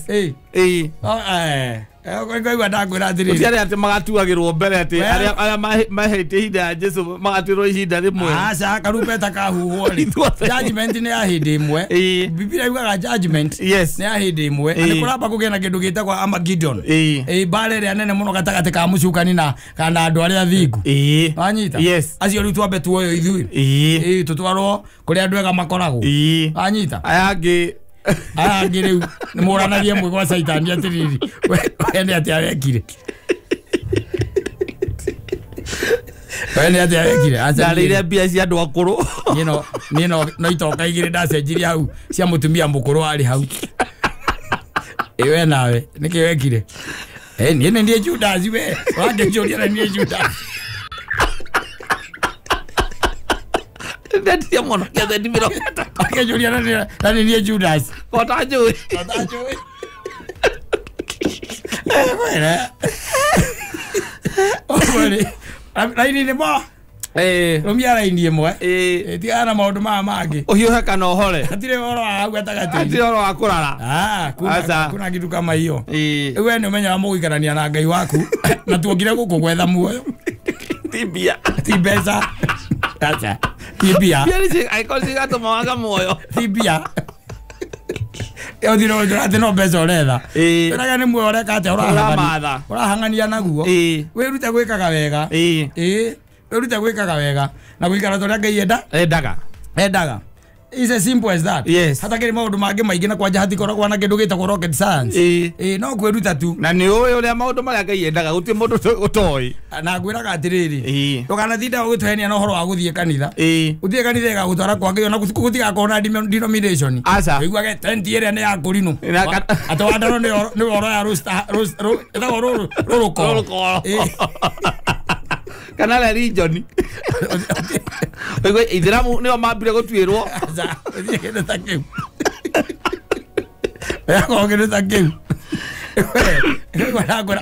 Ngaigua ndakwĩra atĩrĩrĩ. Gũtiarĩ atĩ magatuagĩrwo mbere atĩ arĩa mahĩtie ihinda ya Jesũ magatuĩrwo ihinda rĩmwe. Aca karumbeta kahuhwo rĩ. Judgment nĩ ya hĩndĩ ĩmwe. Bibilia yugaga judgment yes nĩ ya hĩndĩ ĩmwe. Na nĩ kũramba kũgĩa na kĩndũ gĩtagwo Armageddon. Mbara ĩrĩa nene mũno gatagatĩ ka mũcukani na kana andũ arĩa athingu. Wanyita? Yes. Acio rĩu twambe tuoywo ithuĩ. Tũtwarwo kũrĩa andũ ega makoragwo. Wanyita? Aya angĩ aya angĩ rĩu nĩ mũranagie mwĩ gwa caitani atĩrĩrĩ we nĩ atĩa wekire. We nĩ atĩa wekire. Ndarĩire mbia cia andũ akũrũ. Niĩ no itonga igĩrĩ ndacenjirie hau cia mũtumia mũkũrũ warĩ hau. We nawe nĩkĩ wekire? Niĩ nĩ niĩ Judas we. Ũrangĩnjũria na niĩ Judas. Ndendirie mũno kĩathendi mĩrongo ĩtatũ. Akĩnjũria na nĩ niĩ Judas. Kota njũĩ. Kota njũĩ. Raini nĩ mo. Rũmia raini ĩmwe. Tigana na maũndũ maya mangĩ. Ũhiũhe kana ũhore. Hatirĩ ũhoro wa hau gatagatĩ. Hatirĩ ũhoro wa kũrara. Kuna kitu kama hiyo. Rĩu we nĩ ũmenyaga mũgũikarania na Ngai waku. Na tuokire gũkũ gwetha muoyo. Ti mbia. Ti mbeca. Aca. Ti mbia. Mbia nĩ angĩkorwo cigatũmaga muoyo. Ti mbia. Ũthire atĩ no mbeca ũretha. Wĩraga nĩ muoyo ũreka atĩa ũramatha. Ũrahang'ania naguo. Wĩrute gwĩkaga wega. Wĩrute gwĩkaga wega. Na gũikara ta ũrĩa Ngai endaga. Endaga. It's as simple as that. Yes. Hatakĩrĩ maũndũ mangĩ maingĩ na kwanja hatikoragwo na kĩndũ gĩtagwo rocket science. No kwĩruta tu. Na nĩ ũĩ ũrĩa maũndũ marĩa Ngai endaga gũtirĩ mũndũ ũtoĩ. Na ngwĩraga atĩrĩrĩ. Ndũkanatinda ũgĩtũhenia na ũhoro wa gũthiĩ kanitha. Ũthiĩ kanitha ĩgagũtwara kwa Ngai ona gũtigakorwo na denomination. Aca. Ũiguage tent ĩrĩa nĩ ya kũrinũ. Atĩ wandaro nĩ ũhoro ya ĩtagwo rũrũkoro. Kana religion. Oigwe ithiramu nĩo mambire gũtuĩrwo. Aca, ũthiĩ kĩndũ ta kĩu. Yakorwo kĩndũ ta kĩu.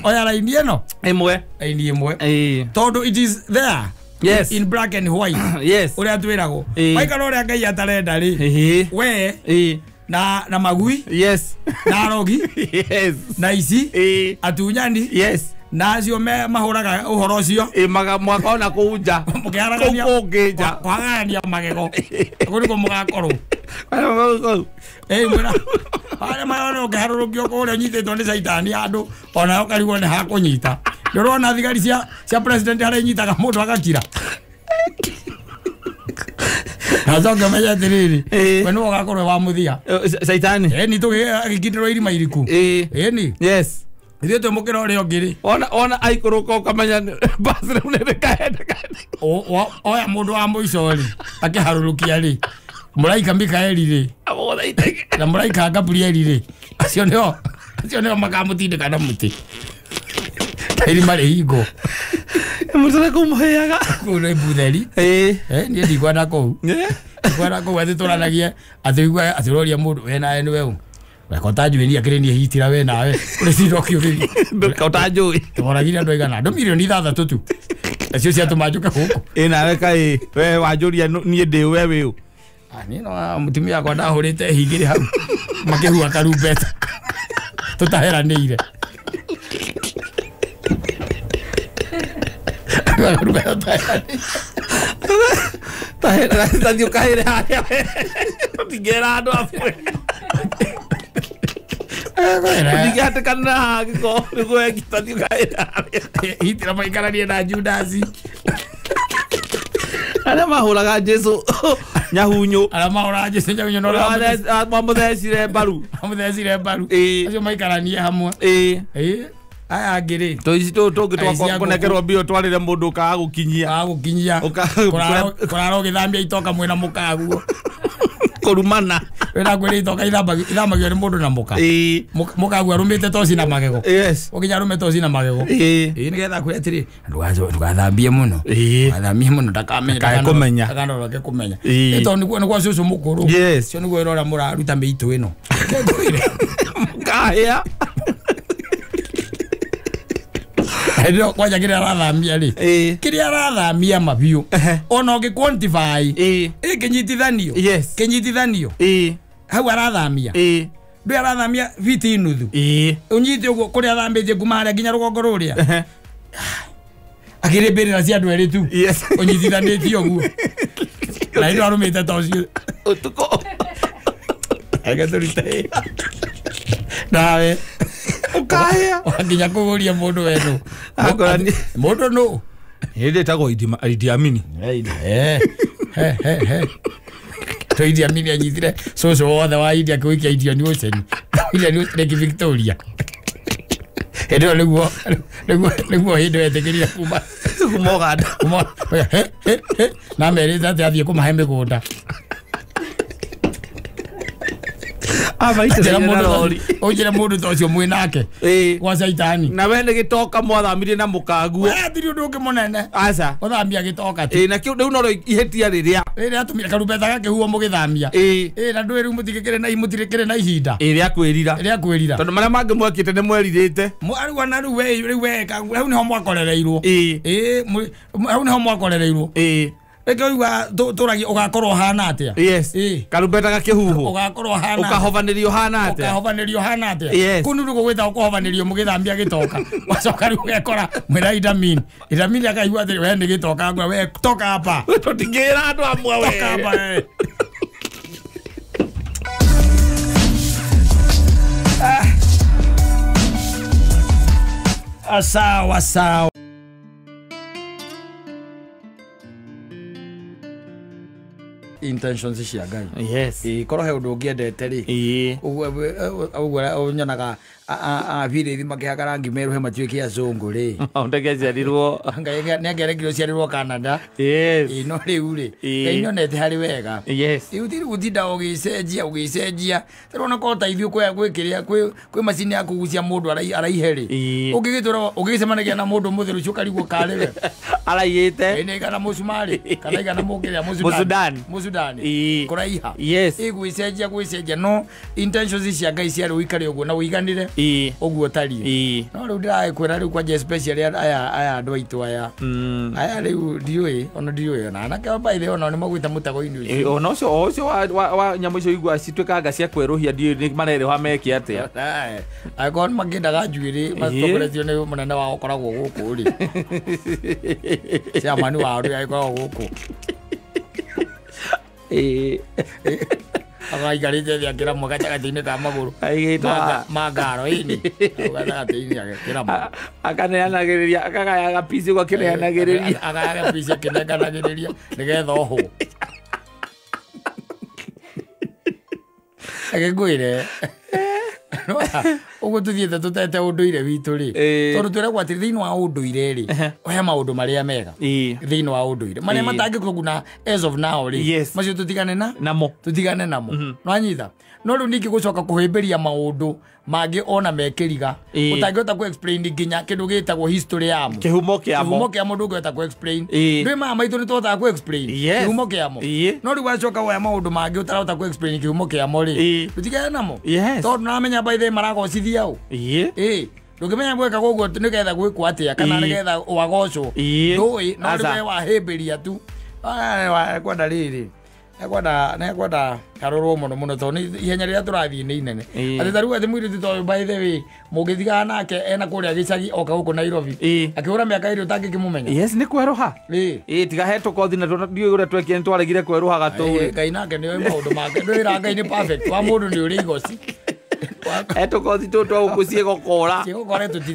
Oya raini ĩno. Ĩmwe. Raini ĩmwe. Tondũ it is there. Yes. In black and white. Yes. Ũrĩa twĩragwo. Waikara ũrĩa Ngai atarenda rĩ. We na magui. Yes. Na arogi. Yes. Na ici. Atunyani. Yes. Na acio mahũraga ũhoro ũcio. Mwakona kũu nja. Mũkĩharagania. Kũu kũngĩ nja. Kũhagarania magego. Kũu nĩkuo mũgakorwo. Mwĩra. Harĩa marona ũkĩharũrũkio kũrĩa ũnyitĩtwo nĩ caitani handũ ona ũkarigwo nĩ hakũnyita. Ndũrona thigari cia president harĩa inyitaga mũndũ agakira. Na ũcoke ũmenye atĩrĩrĩ we nĩwe ũgakorwo wa mũthia. Caitani. Ĩni tũgĩkindĩrwo irima iriku. Ĩni. Yes. Ithuĩ twĩ mũkĩra ũrĩa ũngĩ rĩ. Ona aikũrũka ũkamenya basi rĩu nĩ rĩkaenda. Oya mũndũ wa mũico rĩ akĩharũrũkia rĩ mũraika Mikaeli rĩ na mũraika Gabrieli rĩ acio nĩo makamũtindĩka na mũtĩ. Irima rĩhingwo. Mũtũre kũu mũhĩaga. Kũu nĩ mbutheri. Niĩ ndikwenda kũu. Ndikwenda kũu atĩ tũranagie atĩ ũigue atĩ ũroria mũndũ we nawe nĩwe ũ. Kota njũĩ niĩ akĩrĩ niĩ hitira we nawe ũrĩcinda ũkĩũrĩria. Kota njũĩ. Tũragire andũ aigana andũ mirioni ithathatũ tu. Acio ciatũma njũke gũkũ. Nawe kaĩ we wanjũria niĩ ndĩ we wĩ ũ. Niĩ no mũtumia wakwa ndahũrĩte hingĩrĩ hau makĩhua karumbeta tũtaheranĩire. Karumbeta tũtaheranĩire. Tathiĩ ũkahĩre harĩa tũtingĩra andũ amwe. Ndingĩhatĩkana haha angĩkorwo nĩguo wekire tathiĩ ũkahĩre harĩa. Hitira maikaranie na Judasi. Arĩa mahũraga Jesũ nyahunyũ. Arĩa mahũraga Jesũ nyahunyũ no mamũthecire mbaru. Mamũthecire mbaru. Acio maikaranie hamwe. Aya angĩ rĩ tũici tũtũ tũngĩ twakũnengerwo mbia ũtwarĩre mũndũ ũkaga gũkinyia. Kaga gũkinyia. Kũrara ũgĩthambia itoka mwĩna mũkaguo. Kũrumana. Wĩna kwĩrĩ itoka ithamagio nĩ mũndũ na mũka. Mũkaguo arũmĩte toci na magego. Yes. Ũkinya arũme toci na magego. Ĩĩ nĩgetha kwĩra atĩrĩ ndũgathambie mũno. Ndũgathambie mũno ndakamenye. Ndakamenye. Ndakanoke kũmenya. Ĩ tondũ nĩguo nĩguo cũcũ mũkũrũ. Yes. Cio nĩguo ĩrora mũraruta mĩitũ ĩno. Mũkahĩa. Ndio kwanja kĩrĩa arathamia rĩ. Kĩrĩa arathamia mabiũ. Ona ũngĩ quantify. Ĩ kĩnyitithanio. Yes. Kĩnyitithanio. Hau arathamia. Ndũ arathamia fiti nuthu. Ũnyite ũguo kũrĩa athambĩtie kuma harĩa nginya rũgongo rũrĩa. Akĩrĩ mbĩrĩra cia andũ erĩ tu. Yes. Ũnyitithanĩtie ũguo. Na ĩno arũmĩte ta ũcio. Ũtukũ. Reke tũrute. Nawe. Ũkahĩa. Wakinya kũgũria mũndũ we nũ. Mũndũ nũ. Hĩndĩ ĩtagwo Idi Amin. He he he. To Idi Amin anyitire cũcũ wothe wa India akĩũikia Indian Ocean. Indian Ocean Lake Victoria. Hĩndĩ ĩyo nĩguo nĩguo hĩndĩ wetĩkĩrire kuma Uganda. Kuma he he he. Na merĩte atĩ athiĩ kũmahe mĩgũnda. Ũnjĩre mũndũ ta ũcio mwĩ nake gwa caitani. Na we nĩ gĩtoka mwathamirie na mũkaguo. We hatirĩ ũndũ ũngĩ mũnene. Aca. Ũthambia gĩtoka tu. Ĩ na kĩu rĩu no ihĩtia rĩrĩa. Rĩrĩa atumire karumbeta gakĩhuhwo mũgĩthamia. Ĩ na ndũĩ rĩu mũtigĩkĩrĩ na ihinda. Ĩ rĩa kwĩrira. Rĩa kwĩrira. Tondũ marĩa mangĩ mwekĩte nĩ mwerirĩte. Rĩu ona rĩu we rĩu we hau nĩho mwakorereirwo. Ĩ hau nĩho mwakorereirwo. Ĩ. Reke ũigua tũragia ũgakorwo ũhana atĩa. Yes. Karumbeta gakĩhuhwo. Ũgakorwo ũhana. Ũkahovanĩrio hana atĩa. Ũkahovanĩrio hana atĩa. Yes. Kũu nĩguo gwĩtagwo kũhovanĩrio mũgĩthambia gĩtoka. Wacoka rĩu ũgekora mwĩna Idi Amin. Idi Amin akaigua atĩrĩ we nĩ gĩtoka ngwa we toka hapa. Tũtingĩra andũ amwe we. Toka hapa we. Sawa sawa. Intentions cia Ngai. Yes. Korwo he ũndũ ũngĩendete rĩ. Ũguo nyonaga abirĩthi makĩhaka rangi merũ he matuĩke azũngũ rĩ. Ndagĩciarirwo. Ngai nĩangĩarekire ũciarĩrwo Canada. Yes. No rĩu rĩ. Ngai nĩonete harĩ wega. Yes. Rĩu ti gũtinda ũgĩcenjia ũgĩcenjia. Tarĩu ona korwo ta ithuĩ kwĩ kĩrĩa kwĩ macini ya kũgucia mũndũ araihe rĩ. Ũngĩgĩtũra ũngĩgĩcemanagia na mũndũ mũthĩ rũciũ ũkarigwo karĩ we. Araiyĩte. Nĩ kana mũcumarĩ kana igana mũkĩrĩa Mũsudani. Mũsudani. Kũraiha. Yes. Ĩgwĩcenjia gwĩcenjia no intentions cia Ngai ciarĩ ũikare ũguo na ũiganĩre. Ũguo ũtariĩ. No rĩu ndĩragĩkwĩra rĩu kwanja especially aya andũ aitũ aya. Aya rĩu ndiũĩ ona ndiũĩ ona anake by the way ona nĩ magwĩte mũtego-inĩ ũcio. Ona ũcio ũcio wa nyamũ icio igua cituĩkanga cia kwerũhia ndiũĩ nĩ marerĩha meke atĩa. Angĩkorwo nĩ makĩendaga njuĩrĩ matongoretio nĩ mũnene wao ũkoragwo gũkũ rĩ. Chairman wao rĩ agĩkoragwo gũkũ. Agaikarĩte thĩ akĩramwo gatagatĩ-inĩ ka magũrũ ma ngaro ĩni gatagatĩ-inĩ akĩramwo akaneanagĩrĩria akagayaga pici ũguo akĩneanagĩrĩria akagayaga pici akĩnenganagĩrĩria nĩgetha ohwo. Agĩkwĩre ũguo tũthiĩte tũtete ũndũire witũ rĩ tondũ twĩragwo atĩ thĩinĩ wa ũndũire rĩ he maũndũ marĩa mega thĩinĩ wa ũndũire marĩa matangĩkũguna as of now rĩ macio tũtigane na namo tũtigane namo nĩwanyita. No rĩu ningĩ gũcoka kũhĩmbĩria maũndũ mangĩ ona mekĩriga ũtangĩhota kũ explain nginya kĩndũ gĩtagwo history yamo kĩhumo kĩamo kĩhumo ndũngĩhota kũ explain. Ndũĩ maya maitũ nĩtũhotaga kũ explain kĩhumo kĩamo no rĩu wacoka woya maũndũ mangĩ ũtarahota kũ explain kĩhumo kĩamo rĩ tũtigane namo tondũ nĩũramenya by the way maragocithia ũ. Ndũngĩmenya gwĩka ũguo nĩgetha gwĩkwo atĩa kana nĩgetha wagocwo ndũĩ no rĩu we wahĩmbĩria tu kwenda rĩrĩ nekwenda karorwo mũno mũno tondũ ihenya rĩrĩa tũrathiĩ nĩ inene. Atĩ ta rĩu atĩ mũirĩtu ta ũyũ by the way mũngĩtigana nake ena kũrĩa gĩcagi oka gũkũ Nairobi akĩhũra mĩaka ĩrĩ ũtangĩkĩmũmenya. Yes nĩ kwerũha. Tiga he tũkothi na ndiũĩ ũrĩa twekire nĩ twaregire kwerũha gatũrĩ. Ngai nake nĩoĩ maũndũ make ndwĩra Ngai nĩ perfect wa mũndũ nĩ ũrĩ igoci. Tũkothi tũtũ twa gũkũ ciĩgokora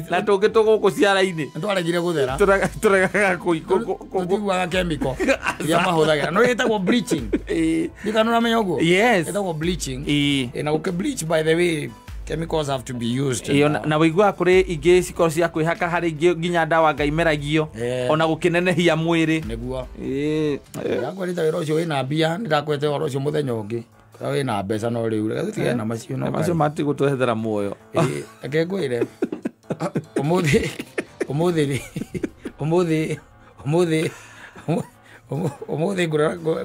na tũngĩ tũgũkũ ciara-inĩ nĩtwaregire gũthera tũregaga tũtiguaga chemical iria mahũthagĩra no ĩtagwo bleaching. Ndikana ũramenya ũguo? Yes. Ĩtagwo bleaching. Na gũkĩ bleach by the way Chemicals have to be used. Na wĩiguaga kũrĩ ingĩ cikorwo cia kwĩhaka harĩ ingĩ nginya ndawa ngai meragio ona gũkĩnenehia mwĩrĩ. Nĩguo. Ndakwĩrĩte wĩra ũcio wĩna mbia, nĩndakwĩte ũhoro ũcio mũthenya ũngĩ. Kũrĩa wĩna mbeca no rĩu reke tũtigane na macio no. Macio matigũtwehethera muoyo. Reke ngwĩre. Ũmũthĩ ũmũthĩ ũmũthĩ ũmũthĩ ũmũthĩ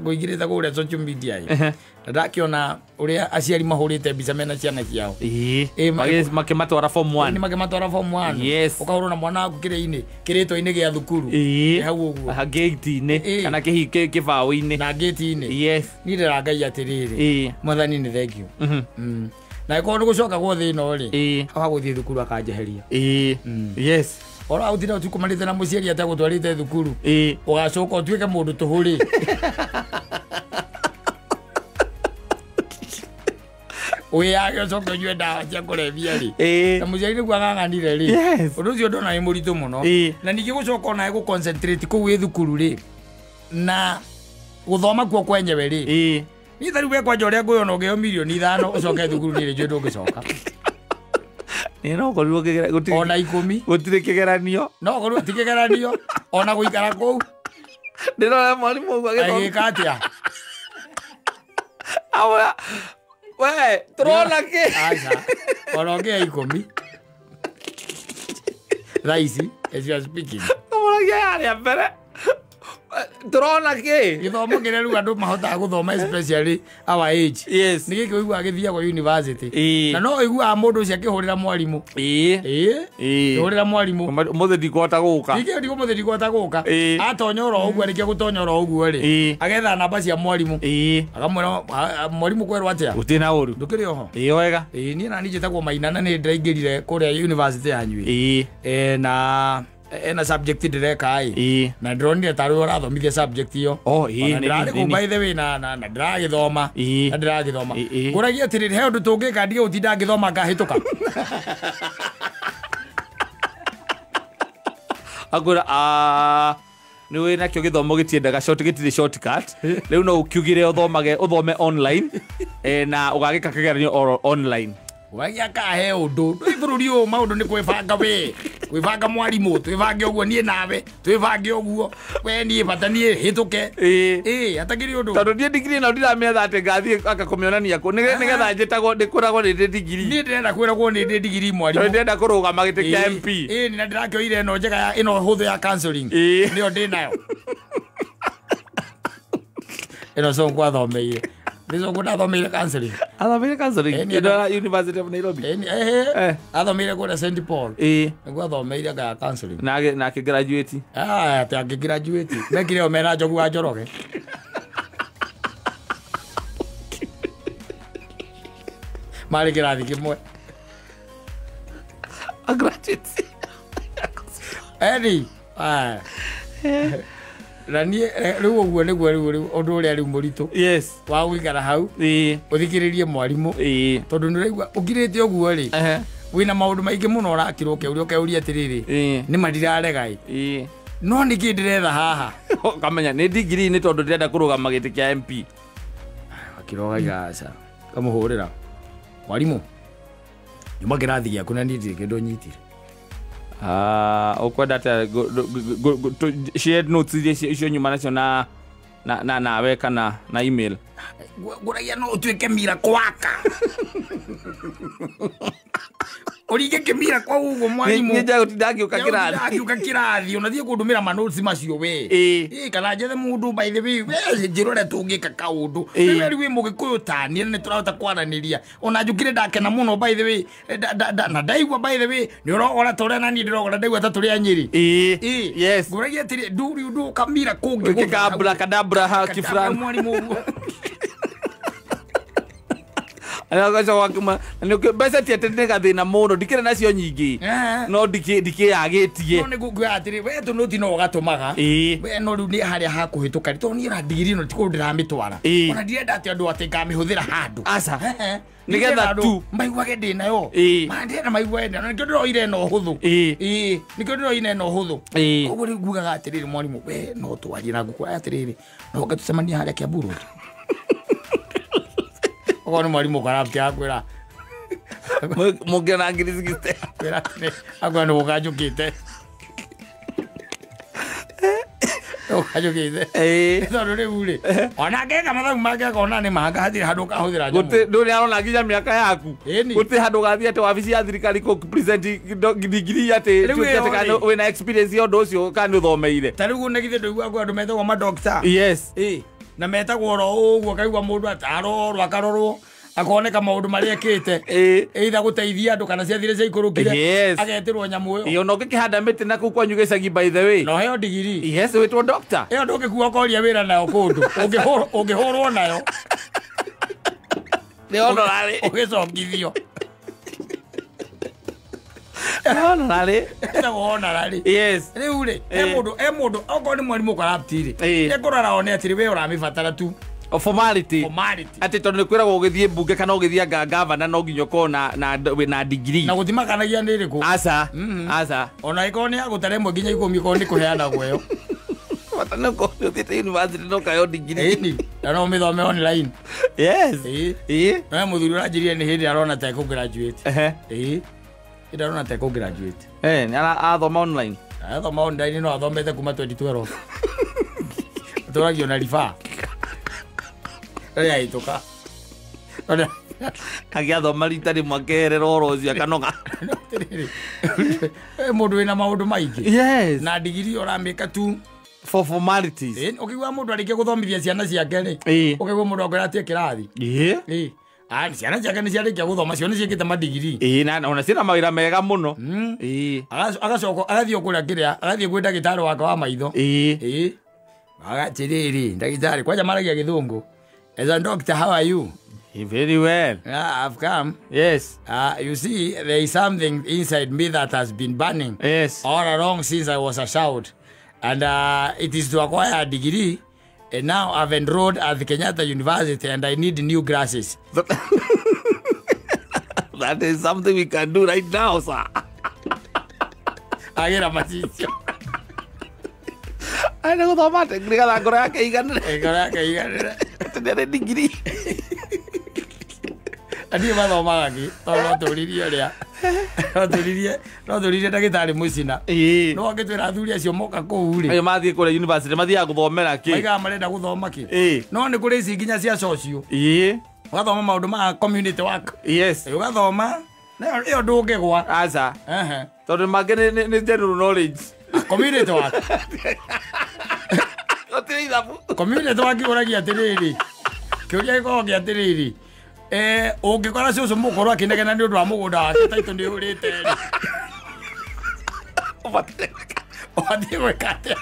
ngũingĩrĩte kũrĩa social media ĩ. Na ndakĩona ũrĩa aciari mahũrĩte mbica mena ciana ciao. Makĩmatwara form 1. Nĩ makĩmatwara form 1. Yes. Ũkahũrwo na mwana waku kĩrĩa-inĩ, kĩrĩtwa-inĩ gĩa thukuru. Hau ũguo. Gate-inĩ kana kĩbaũ-inĩ. Na gate-inĩ. Yes. Niĩ ndĩra Ngai atĩrĩrĩ. Mwathani nĩ thank you. Na ĩkorwo nĩ gũcoka gwothe ĩno rĩ, hau hagũthiĩ thukuru akanjeheria. Yes. Ora utina ũtukumanĩte na mũciari ategũtwarĩte thukuru. Ũgacoka ũtuĩke mũndũ tũhũ rĩ. Wĩyage ũcoke ũnyue ndawa cia kũrebia rĩ. Na mũciari nĩguo ang'ang'anire rĩ. Ũndũ ũcio ndona wĩ mũritũ mũno. Na ningĩ gũcoka onawe gũ concentrate kũu wĩ thukuru rĩ. Na gũthoma kuo kwenyewe rĩ. Niĩ ta rĩu we kwanja ũrĩa ngũyona ũngĩheo mirioni 5 ũcoke thukuru nĩ rĩ njũĩ ndũngĩcoka. Nĩ no ũkorirwo gũtirĩ ona 10 gũtirĩ kĩgeranio. No ũkorirwo ti kĩgeranio ona gũikara kũu. Ndĩrona mwarimũ ũguo agĩthoma. Agĩka atĩa? Awa we tũrona kĩ? Aca. Ona ũngĩheo 10. Thaa ici as you are speaking. Ũmũragia harĩa mbere. Tũrona kĩ? Gĩthomo kĩrĩa rĩu andũ mahotaga gũthoma especially our age. Yes. Nĩ gĩkĩ ũiguaga gĩthiagwo university. Na no ũiguaga mũndũ ũcio akĩhũrĩra mwarimũ. Kĩhũrĩra mwarimũ. Ũmũthĩ ndikũhota gũka. Ningĩ ũmũthĩ ndikũhota gũka. Atonya oro ũguo arĩkia gũtonya oro ũguo rĩ. Agetha namba cia mwarimũ. Akamwĩra mwarimũ kwerwo atĩa? Gũtirĩ na ũru. Ndũkĩrĩ oho? Wega. Niĩ na niĩ njĩtagwo Maina na nĩ ndĩraingĩrire kũrĩa university yanyu. Na ena subject ndĩreka ĩ. Na ndĩronire tarĩ ũrathomithia subject ĩyo. Ndĩrarĩ kũu by the way na ndĩragĩthoma. Na ndĩragĩthoma. Ngũragia atĩrĩrĩ he ũndũ tũngĩka ndige gũtinda ngĩthoma ngahĩtũka. Akwĩra nĩ wĩ nakĩo gĩthomo gĩtiendaga short gĩtirĩ shortcut. Rĩu no ũkiugire ũthomage ũthome online na ũgagĩka kĩgeranio online. Ũgagia kahe ũndũ ndũĩ bũrũri ũyũ maũndũ nĩ kwĩbanga we. Kwĩbanga mwarimũ twĩbange ũguo niĩ nawe twĩbange ũguo we niĩ bata niĩ hĩtũke. Hatakĩrĩ ũndũ. Tondũ niĩ ndigiri ĩno ndiramĩetha atĩ ngathiĩ anga kũmĩonania kũ nĩgetha njĩtagwo ndĩkwĩragwo nĩ ndĩ ndigiri. Niĩ ndĩrenda kwĩragwo nĩ ndĩ ndigiri mwarimũ. Tondũ ndĩrenda kũrũgama gĩtĩ kĩa MP. Na ndĩrakĩoire ĩno njega ya ĩno hũthũ ya counseling. Nĩyo ndĩ nayo. Ĩno Sonko athomeire. Nĩ ndathomeire counseling. Athomeire counseling? University of Nairobi? Athomeire kũrĩa St Paul. Nĩguo athomeire anga counseling. Na akĩgraduate? Atĩ angĩgraduate. Mekire o mena Njogu wa Njoroge. Marĩ kĩrathi kĩmwe. A graduate. Eni. Na niĩ rĩu ũguo nĩguo rĩu ũndũ ũrĩa rĩu mũritũ. Yes. Wa gũikara hau. Ũthikĩrĩrie mwarimũ. Tondũ nĩ ũraigua ũkirĩte ũguo rĩ. Wĩna maũndũ maingĩ mũno ũrakĩrwo ũkeuria ũkeuria atĩrĩrĩ. Nĩ ma ndirarega ĩ. No nĩkĩ ndĩretha haha? Ũkamenya nĩ ndigiri nĩ tondũ ndĩrenda kũrũgama gĩtĩ kĩa MP. Akĩroga igaca. Kamũhũrĩra. Mwarimũ. Nyuma kĩrathi gĩaku na niĩ ndirĩ kĩndũ nyitire. Ũkwenda atĩa share notes iria icio nyuma nacio na nawe kana na email? Ngũragia no ũtuĩke mira kwaka. Ũringe kĩmira kwa ũguo mwarimũ. Nĩ njagũtinda ngĩũka kĩrathi. Ngĩũka kĩrathi ona thiĩ kũndũmĩra manotes macio we. Kana njethe mũndũ by the way we njĩra ũrĩa tũngĩka kaũndũ. Rĩu rĩu wĩ mũgĩkũyũ ta niĩ na nĩtũrahota kwaranĩria. Ona njũkire ndakena mũno by the way na ndaigua by the way nĩ ũrogora ta ũrĩa na niĩ ndĩrogora ndaigua ta tũrĩ a Nyĩrĩ. Yes. Ngũragia atĩrĩ ndũrĩ ũndũ kamira kũngĩ. Wĩke kabra kadabra ha kifran. Mwarimũ ũguo. Mbeca ti atĩ nĩ gathĩna mũno ndikĩrĩ nacio nyingĩ no ndikĩyagĩtie. No nĩ nguga atĩrĩ we tũnũti no ũgatũmaga we no rĩu nĩ harĩa hakũhĩtũka tondũ niĩ ona ndigiri ĩno ti kũndũ ndĩramĩtwara ona ndirenda atĩ andũ atĩ ngamĩhũthĩra handũ. Aca. Nĩgetha tu maiguage ndĩ nayo. Ndĩrenda maiguage ndĩ nayo nĩkĩo ndĩroire ĩno hũthũ. Nĩkĩo ndĩroire ĩno hũthũ. Koguo rĩu ngugaga atĩrĩrĩ mwarimũ we no twarie na ngũkwĩra atĩrĩrĩ no ũke tũcemanie harĩa Kiambu Road. Okorwo nĩ mwarimũ corrupt akwĩra Mũngĩona 60,000. Kwĩra atĩrĩ, akwĩra nĩ gũka njũkĩte. Ũkanjũkĩte. Tondũ rĩu rĩ, ona angĩka mathabu make akona nĩ manga hatirĩ handũ ũkahũthĩra nyamũ. Gũtirĩ ndũrĩ arona nginya mĩaka yaku. Gũtirĩ handũ ũgathiĩ atĩ wabici ya thirikari kũ present degree atĩ Rĩu kana wĩna experience ya ũndũ ũcio kana nĩ ũthomeire. Ta rĩu nĩ githĩ ndũiguaga kwĩ andũ metagwo madoctor. Yes. Na metagwo oro ũguo kaigua mũndũ atĩ arorwo akarorwo akoneka maũndũ marĩa ekĩte. Either gũteithia andũ kana ciathire ciaikũrũkire. Yes. Agetĩrwo nyamũ ĩyo. Ona ũngĩkĩhanda mĩtĩ na kũu kwanyu gĩcagi by the way. Na ũheo digiri. Yes, wĩtwo doctor. Ĩyo ndũngĩkua ũkoria wĩra nayo kũndũ. Ũngĩhũrwo nayo. Nĩ honorary. Ũgĩcokithio. Honorary. Ĩtagwo honorary. Yes. Rĩu rĩ, he mũndũ okorwo nĩ mwarimũ corrupt rĩ, ekũrora one atĩrĩ we ũramĩbatara tu. Formality. Formality. Atĩ tondũ nĩ kwĩragwo ũgĩthiĩ mbunge kana ũgĩthiĩ anga gavana no nginya ũkorwo na wĩna degree. Na gũtimakanagia nĩ ĩrĩkũ. Aca. Aca. Ona ĩkorwo nĩ ya gũtara ĩmwe nginya 10 ĩkorwo nĩ kũheanagwo ĩyo. Bata nĩ ũkorwo nĩ ũthiĩte university na ũkaheo degree. Ĩni. Na no ũmĩthome online. Yes. No mũthuri ũranjĩrire nĩ hĩndĩ arona ta ekũ graduate. Hĩndĩ arona ta ekũ graduate. Nĩ arathoma online. Arathoma online no athomete kuma 2012. Atũragio na ribaa. Rĩrĩa ahĩtũka. Agĩathoma rita rĩmwe akeherera oro ũcio akanoga. Mũndũ wĩna maũndũ maingĩ. Yes. Na digiri ũramĩka tu for formalities. Ũkĩigua mũndũ arĩkia gũthomithia ciana ciake rĩ, ũkaigua mũndũ akwĩra atie kĩrathi. Ciana ciake nĩ ciarĩkia gũthoma, cio nĩ ciĩkĩte madigiri. Na ona ciĩna mawĩra mega mũno. Agacoka agathiĩ kũrĩa kĩrĩa, agathiĩ kwĩ ndagĩtarĩ wake wa maitho. Agatĩrĩrĩ, ndagĩtarĩ kwanja maragia gĩthũngũ. As a doctor, how are you? Very well. Yeah, I've come. Yes. You see, there is something inside me that has been burning. Yes. All along since I was a child. And it is to acquire a degree. And now I've enrolled at the Kenyatta University and I need new glasses. That is something we can do right now, sir. Agera macicio. I know the matter. Ngoro yake iganĩre. Ngoro yake iganĩre. Nĩ degree. Andũ mathomaga kĩ? Tondũ no tũririe ũrĩa. No tũririe ndagĩtarĩ mũcina. No angĩtwĩra athuri acio moka kũu rĩ. Ayo mathiĩ kũrĩa university mathiaga gũthomera kĩ? Maigaga marenda gũthoma kĩ? No nĩ kũrĩ ici nginya cia social. Ũgathoma maũndũ ma community work. Yes. Ũgathoma na ĩyo ndũngĩgwa. Aca. Tondũ mangĩ nĩ general knowledge. Community work. Gũtirĩ ithabu. Community work ũragia atĩrĩrĩ. Kĩũria gĩkoragwo kĩa atĩrĩrĩ. Ũngĩkora cũcũ mũkũrũ akĩnegena nĩ ũndũ wa mũgũnda wake taitũ nĩ ũrĩte rĩ. Ũbatiĩ gwĩka atĩa?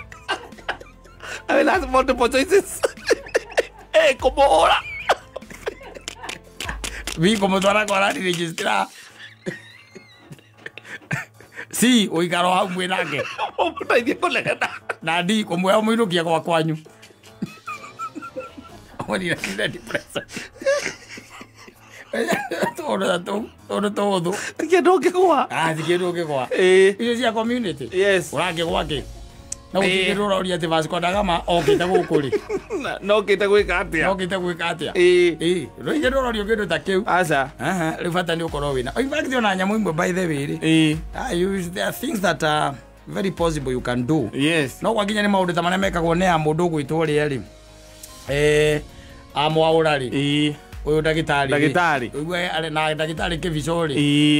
I mean, that's multiple choices. Kũmũhũra. B, kũmũtwara kwa land registrar. C, ũikaro hau mwĩ nake. Ũmũteithie kũnegena. Na D, kũmuoya ũmũinũkie gwa kwanyu. Ũmũnina depression. Tondũ tũhũthũ. Ti kĩndũ ũngĩgwa. Ti kĩndũ ũngĩgwa. Icio cia community. Yes. Ũrangĩgwa kĩ? Na gũtirĩ kĩndũ ũroria atĩ Vasco da Gama okĩte gũkũ rĩ. Na okĩte gwĩka atĩa? Okĩte gwĩka atĩa? Rĩu kĩndũ ũrorio kĩndũ ta kĩu. Aca. Rĩu bata nĩ ũkorwo wĩna. In fact ona nyamũ imwe by the way rĩ. There are things that are very possible you can do. Yes. No gwakinya nĩ maũndũ ta marĩa mekagwo nĩ ya mũndũ ũgwĩtwo ũrĩa rĩ. Amwaũra rĩ. Ũyũ ndagĩtarĩ. Ndagĩtarĩ. Ũigue na ndagĩtarĩ kĩbico rĩ.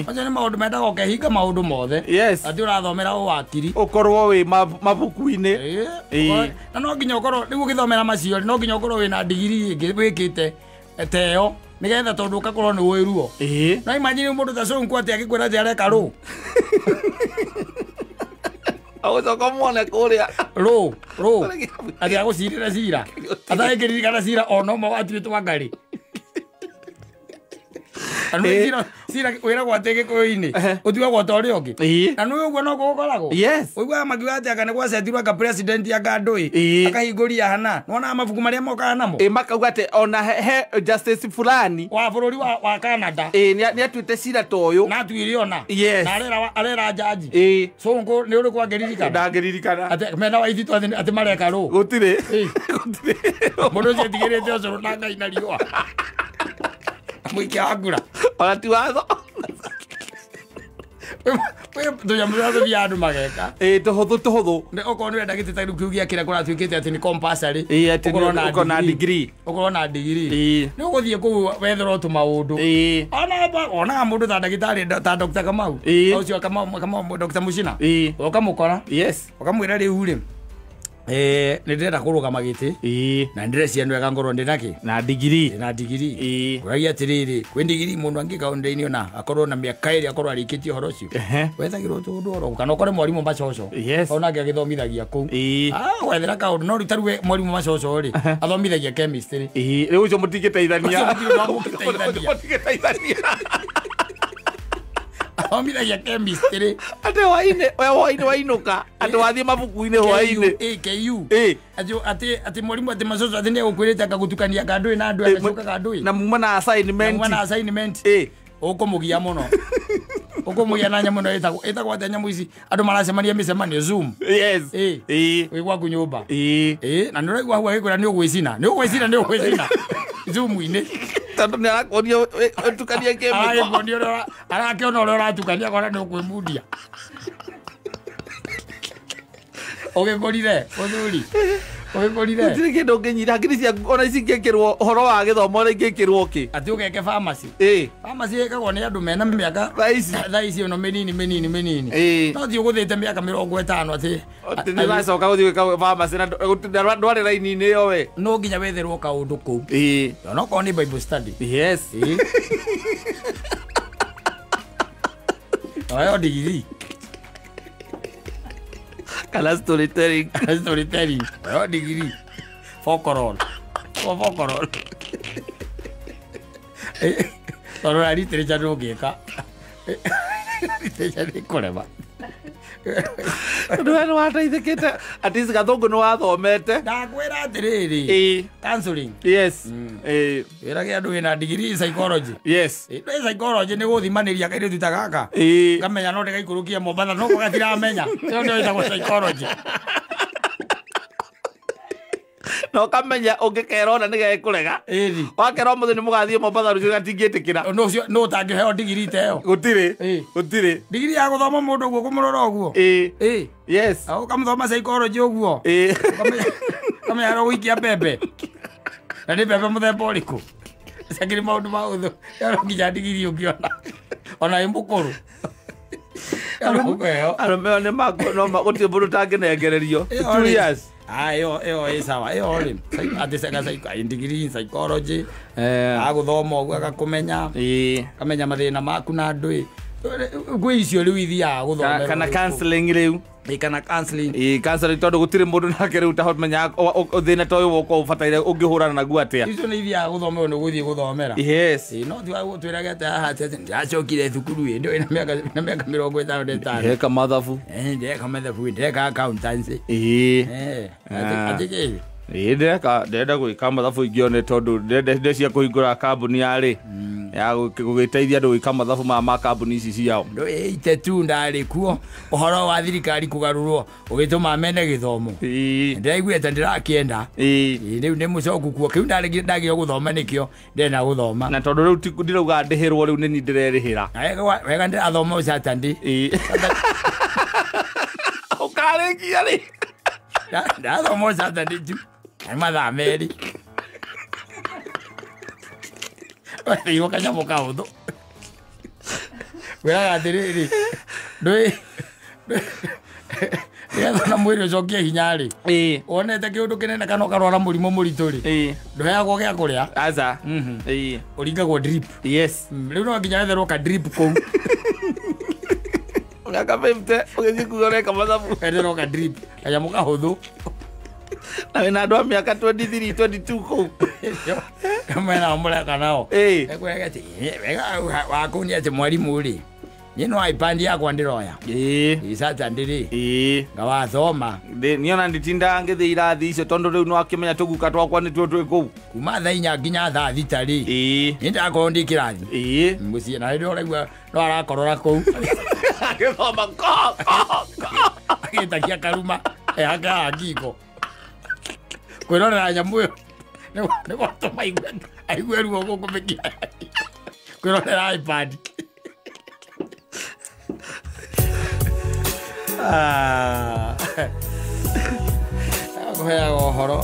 Acio nĩ maũndũ mendaga ũkehinga maũndũ mothe. Yes. Atĩ ũrathomera ũwakiri. Ũkorwo wĩ mabuku-inĩ. Na no nginya ũkorwo rĩu ũgĩthomera macio no nginya ũkorwo wĩna digiri ĩngĩ wĩkĩte ta ĩyo nĩgetha tondũ ũgakorwo nĩ ũĩ ruo. No imagine mũndũ ta Sonko atĩ agĩkwĩra atĩ areka rũ. Agũcoka muone kũrĩa. Rũ. Atĩ agũcirĩra cira. Atangĩririkana cira ona ũmwe watuĩtwo Wangarĩ. Anu cira wĩragwo atĩ gĩkũyũ-inĩ ũtuagwo ta ũrĩa ũngĩ. Na nĩ ũguo no gũkoragwo. Yes. Ũiguaga makiuga atĩ anga nĩ gwacetirwo anga president anga ndũĩ akahingũria hana. Nĩwonaga mabuku marĩa mokaga namo. Makauga atĩ ona he justice fulani wa bũrũri wa Canada. Nĩ atuĩte cira ta ũyũ. Na atuire ona. Yes. Na arera jaji. Sonko nĩ ũrĩkũ angĩririkana? Ndangĩririkana. Atĩ mena Waithitũ atĩ mareka rũ. Gũtirĩ. Gũtirĩ. Mũndũ ũcio etigĩrĩte ũcũrũ na Ngai na riũa. Mũikia wa ngura. Ona ti watho. Tũnyamũ tũrĩa tũthiaga andũ mageka. Ĩĩ tũhũthũ tũhũthũ. Okorwo nĩ ũrenda gĩtĩ ta rĩu kĩu gĩa kĩrĩa kũratuĩkĩte atĩ nĩ compulsory. Ĩĩ atĩ ũkorwo na degree. Ũkorwo na degree. Ĩĩ. Nĩ ũgũthiĩ kũu wetherwo tũmaũndũ. Ĩĩ. Onaga mũndũ ta ndagĩtarĩ ta Dr. Kamau. Ĩĩ. Ũcio Kamau Dr. Muchina. Ĩĩ. Ũkamũkora. Yes. Ũkamwĩra rĩu rĩ nĩ ndĩrenda kũrũgama gĩtĩ. Ĩĩ. Na ndĩreciria nĩ wega ngorwo ndĩ nakĩ? Na degree. Na degree. Ĩĩ. Ũragia atĩrĩrĩ, kwĩ degree mũndũ angĩka ũndũ-inĩ ona akorwo na mĩaka ĩrĩ akorwo arĩkĩtie ũhoro ũcio. Wethagĩrwo tũũndũ oro kana ũkore mwarimũ Macoco. Yes. Onake agĩthomithagia kũu. Ĩĩ. Wethera kaũndũ no rĩu ta rĩu mwarimũ Macoco rĩ athomithagia chemistry. Ĩĩ, rĩu ũcio mũtingĩteithania. Ũcio mũtingĩteithania. Athomithagia chemistry. Atĩ hwainĩ, we hwainĩ wainũka, atĩ wathiĩ mabuku-inĩ hwainĩ. KU. Ĩĩ. Atĩ mwarimũ atĩ Macoco atĩ nĩ egũkwĩrĩte agagũtukania kandũĩ na andũ agacoka kandũĩ. Na muma na assignment. Na muma na assignment. Ĩĩ. Ũkũmũgia mũno. Ũkũmũgia na nyamũ ĩno ĩtagwo atĩa nyamũ ici andũ maracemania mĩcemanio Zoom. Yes. Ĩĩ. Ĩĩ. Wĩ gwaku nyũmba. Ĩĩ. Ĩĩ, na nĩ ũraigua hau agĩkwĩra nĩ ũgwĩcina. Nĩ ũgwĩcina nĩ ũgwĩcina. Zoom-inĩ. Tondũ nĩ arakuonia ũtukanie chemical. Aragĩkuonia ũrĩa arakĩona ũrĩa ũratukania akona nĩ ũkwĩmundia. Ũgĩkũrire mũthuri. Ũgĩkũrire. Gũtirĩ kĩndũ ũngĩnyita hakiri ciaku ona ici ingĩkĩrwo ũhoro wa gĩthomo ũrĩa ingĩkĩrwo kĩ. Atĩ ũgeke pharmacy. Ĩĩ. Pharmacy ĩkagwo nĩ andũ mena mĩaka thaa ici. Thaa ici ĩno mĩnini mĩnini mĩnini. Ĩĩ. No ti ũgũthĩte mĩaka 50 atĩ. Atĩ nĩ ũracoka gũthiĩ gwĩka pharmacy na ndwarĩ raini-inĩ ĩyo we. No nginya wetherwo kaũndũ kũu. Ĩĩ. Onokorwo nĩ Bible study. Yes. Ĩĩ. Oyo degree. Kana storytelling. Storytelling. Oyo degree. Folklore. Folklore. Tondũ na literature ndũngĩka. Literature nĩ kũrema. Tondũ we nĩ wateithĩkĩte at least gathũngũ nĩ wathomete. Ndakwĩra atĩrĩrĩ. Ĩĩ. Counseling. Yes. Ĩĩ. Wĩrage andũ wĩna degree psychology. Yes. Ĩĩ, psychology nĩ gũthimanĩria kairĩtu ta gaka. Ĩĩ. Ngamenya no ndĩgaikũrũkie Mombatha no gatiramenya. Ĩyo nĩyo ĩtagwo psychology. Na ũkamenya ũngĩkera ona nĩgekũrega. Ĩĩ. Wakera ũmũthĩ nĩ mũgathiĩ Mombatha rũciũ gatingĩtĩkĩra. Ũndũ ũcio nũ ũtangĩheo degree ta ĩyo? Gũtirĩ. Ĩĩ. Gũtirĩ. Degree ya gũthoma mũndũ ũguo kũmũrora ũguo. Ĩĩ. Ĩĩ. Yes. Ũkamũthoma psychology ũguo. Ĩĩ. Ũkamenya harĩa ũgũikia mbembe. Na nĩ mbembe mũthemba ũrĩkũ? Ciakĩrĩ maũndũ ma ũthũ. No nginya degree ũngĩona. Ona wĩ mũkũrũ. Arũme nĩ no gũtirĩ mũndũ ũtangĩnengererio. 2 years. Ah, ĩyo ĩ sawa. Ĩyo rĩ, atĩ degree in psychology. Agũthoma ũguo agakũmenya. Ĩĩ. Akamenya mathĩna maku na andũ ĩ. Gwĩ icio rĩu ithiaga gũthomera. Kana counseling rĩu. Ĩĩ, kana counseling. Ĩĩ, counseling tondũ gũtirĩ mũndũ nake rĩu ũtahomenya thĩna ta ũyũ woka ũbataire ũngĩhũrana naguo atĩa. Icio nĩ ithiaga gũthomera nĩ ũgũthiĩ gũthomera. Yes. Ĩĩ, no ti wa gũtwĩraga atĩ haha atĩ ndĩracokire thukuru ĩ, ndĩrĩ na mĩaka 55. Ndĩreka mathabu. Ĩĩ, ndĩreka mathabu, ndĩreka accountancy. Ĩĩ. Atĩ kĩ? Ĩĩ, ndĩrenda gwĩka mathabu ingĩone tondũ ndĩreciria kũhingũra kambuni yarĩ ya gũgĩteithia andũ gwĩka mathabu ma kambuni ici ciao. Ndũĩ 82 ndarĩ kuo ũhoro wa thirikari kũgarũrwo ũgĩtũma mene gĩthomo. Ĩĩ. Ndĩraiguĩte ndĩrakĩenda. Ĩĩ. Rĩu nĩ mũcoku kuo kĩu ndagĩo gũthoma nĩkĩo ndĩrenda gũthoma. Na tondũ rĩu ndirauga ndĩhĩrwo rĩu nĩ niĩ ndĩrerĩhĩra. Wega ndĩrathoma Saturday. Ĩĩ. Ũkarĩkia rĩ? Ndathoma Saturday tu. Nĩ mathaa merĩ. Wetheirwo kanyamũ kahũthũ. Ngwĩraga atĩrĩrĩ, ndũĩ nĩgetha ona mwĩrĩ ũcokie hinya rĩ, Ĩĩ. wonete kĩũndũ kĩnene kana ũkarwara mũrimũ mũritũ rĩ, Ĩĩ. ndũheagwo gĩa kũrĩa. Aca. Ĩĩ. Ũringagwo drip. Yes. Rĩu no nginya wetherwo ka drip kũu. Mĩaka 50 ũgĩthiĩ kuga ũreka mathabu. Wetherwo ka drip, kanyamũ kahũthũ. Na wĩna andũ a mĩaka 23, 22 kũu. Kamwe nao mũreka nao. Ĩĩ. Ekwĩraga atĩ, wega wakũnia atĩ mwarimũ rĩ, niĩ no iPad yakwa ndĩroya. Ĩĩ. Ĩ Saturday rĩ. Ĩĩ. Ngawathoma. Niĩ ona nditindaga ngĩthiĩ irathi icio tondũ rĩu nĩwakĩmenya tũguka twakwa nĩtuo twĩ kũu. Kuma thaa 4 nginya thaa 6 rĩ. Ĩĩ. Niĩ ndĩrakorwo ndĩ kĩrathi. Ĩĩ. Mũciĩ na rĩrĩa ũraigua no arakorora kũu. Agĩthoma ko ko ko. Agĩtakia karuma ehake haha ngingo. Kwĩrorera nyamũ ĩyo nĩ gwatũma aigue ruo gũkũ mĩkiha. Kwĩrorera iPad. Ah. Akũheaga ũhoro.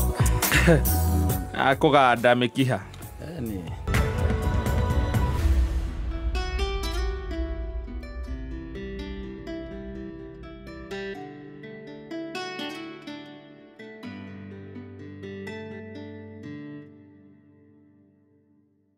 Akũganda mĩkiha. Ĩni.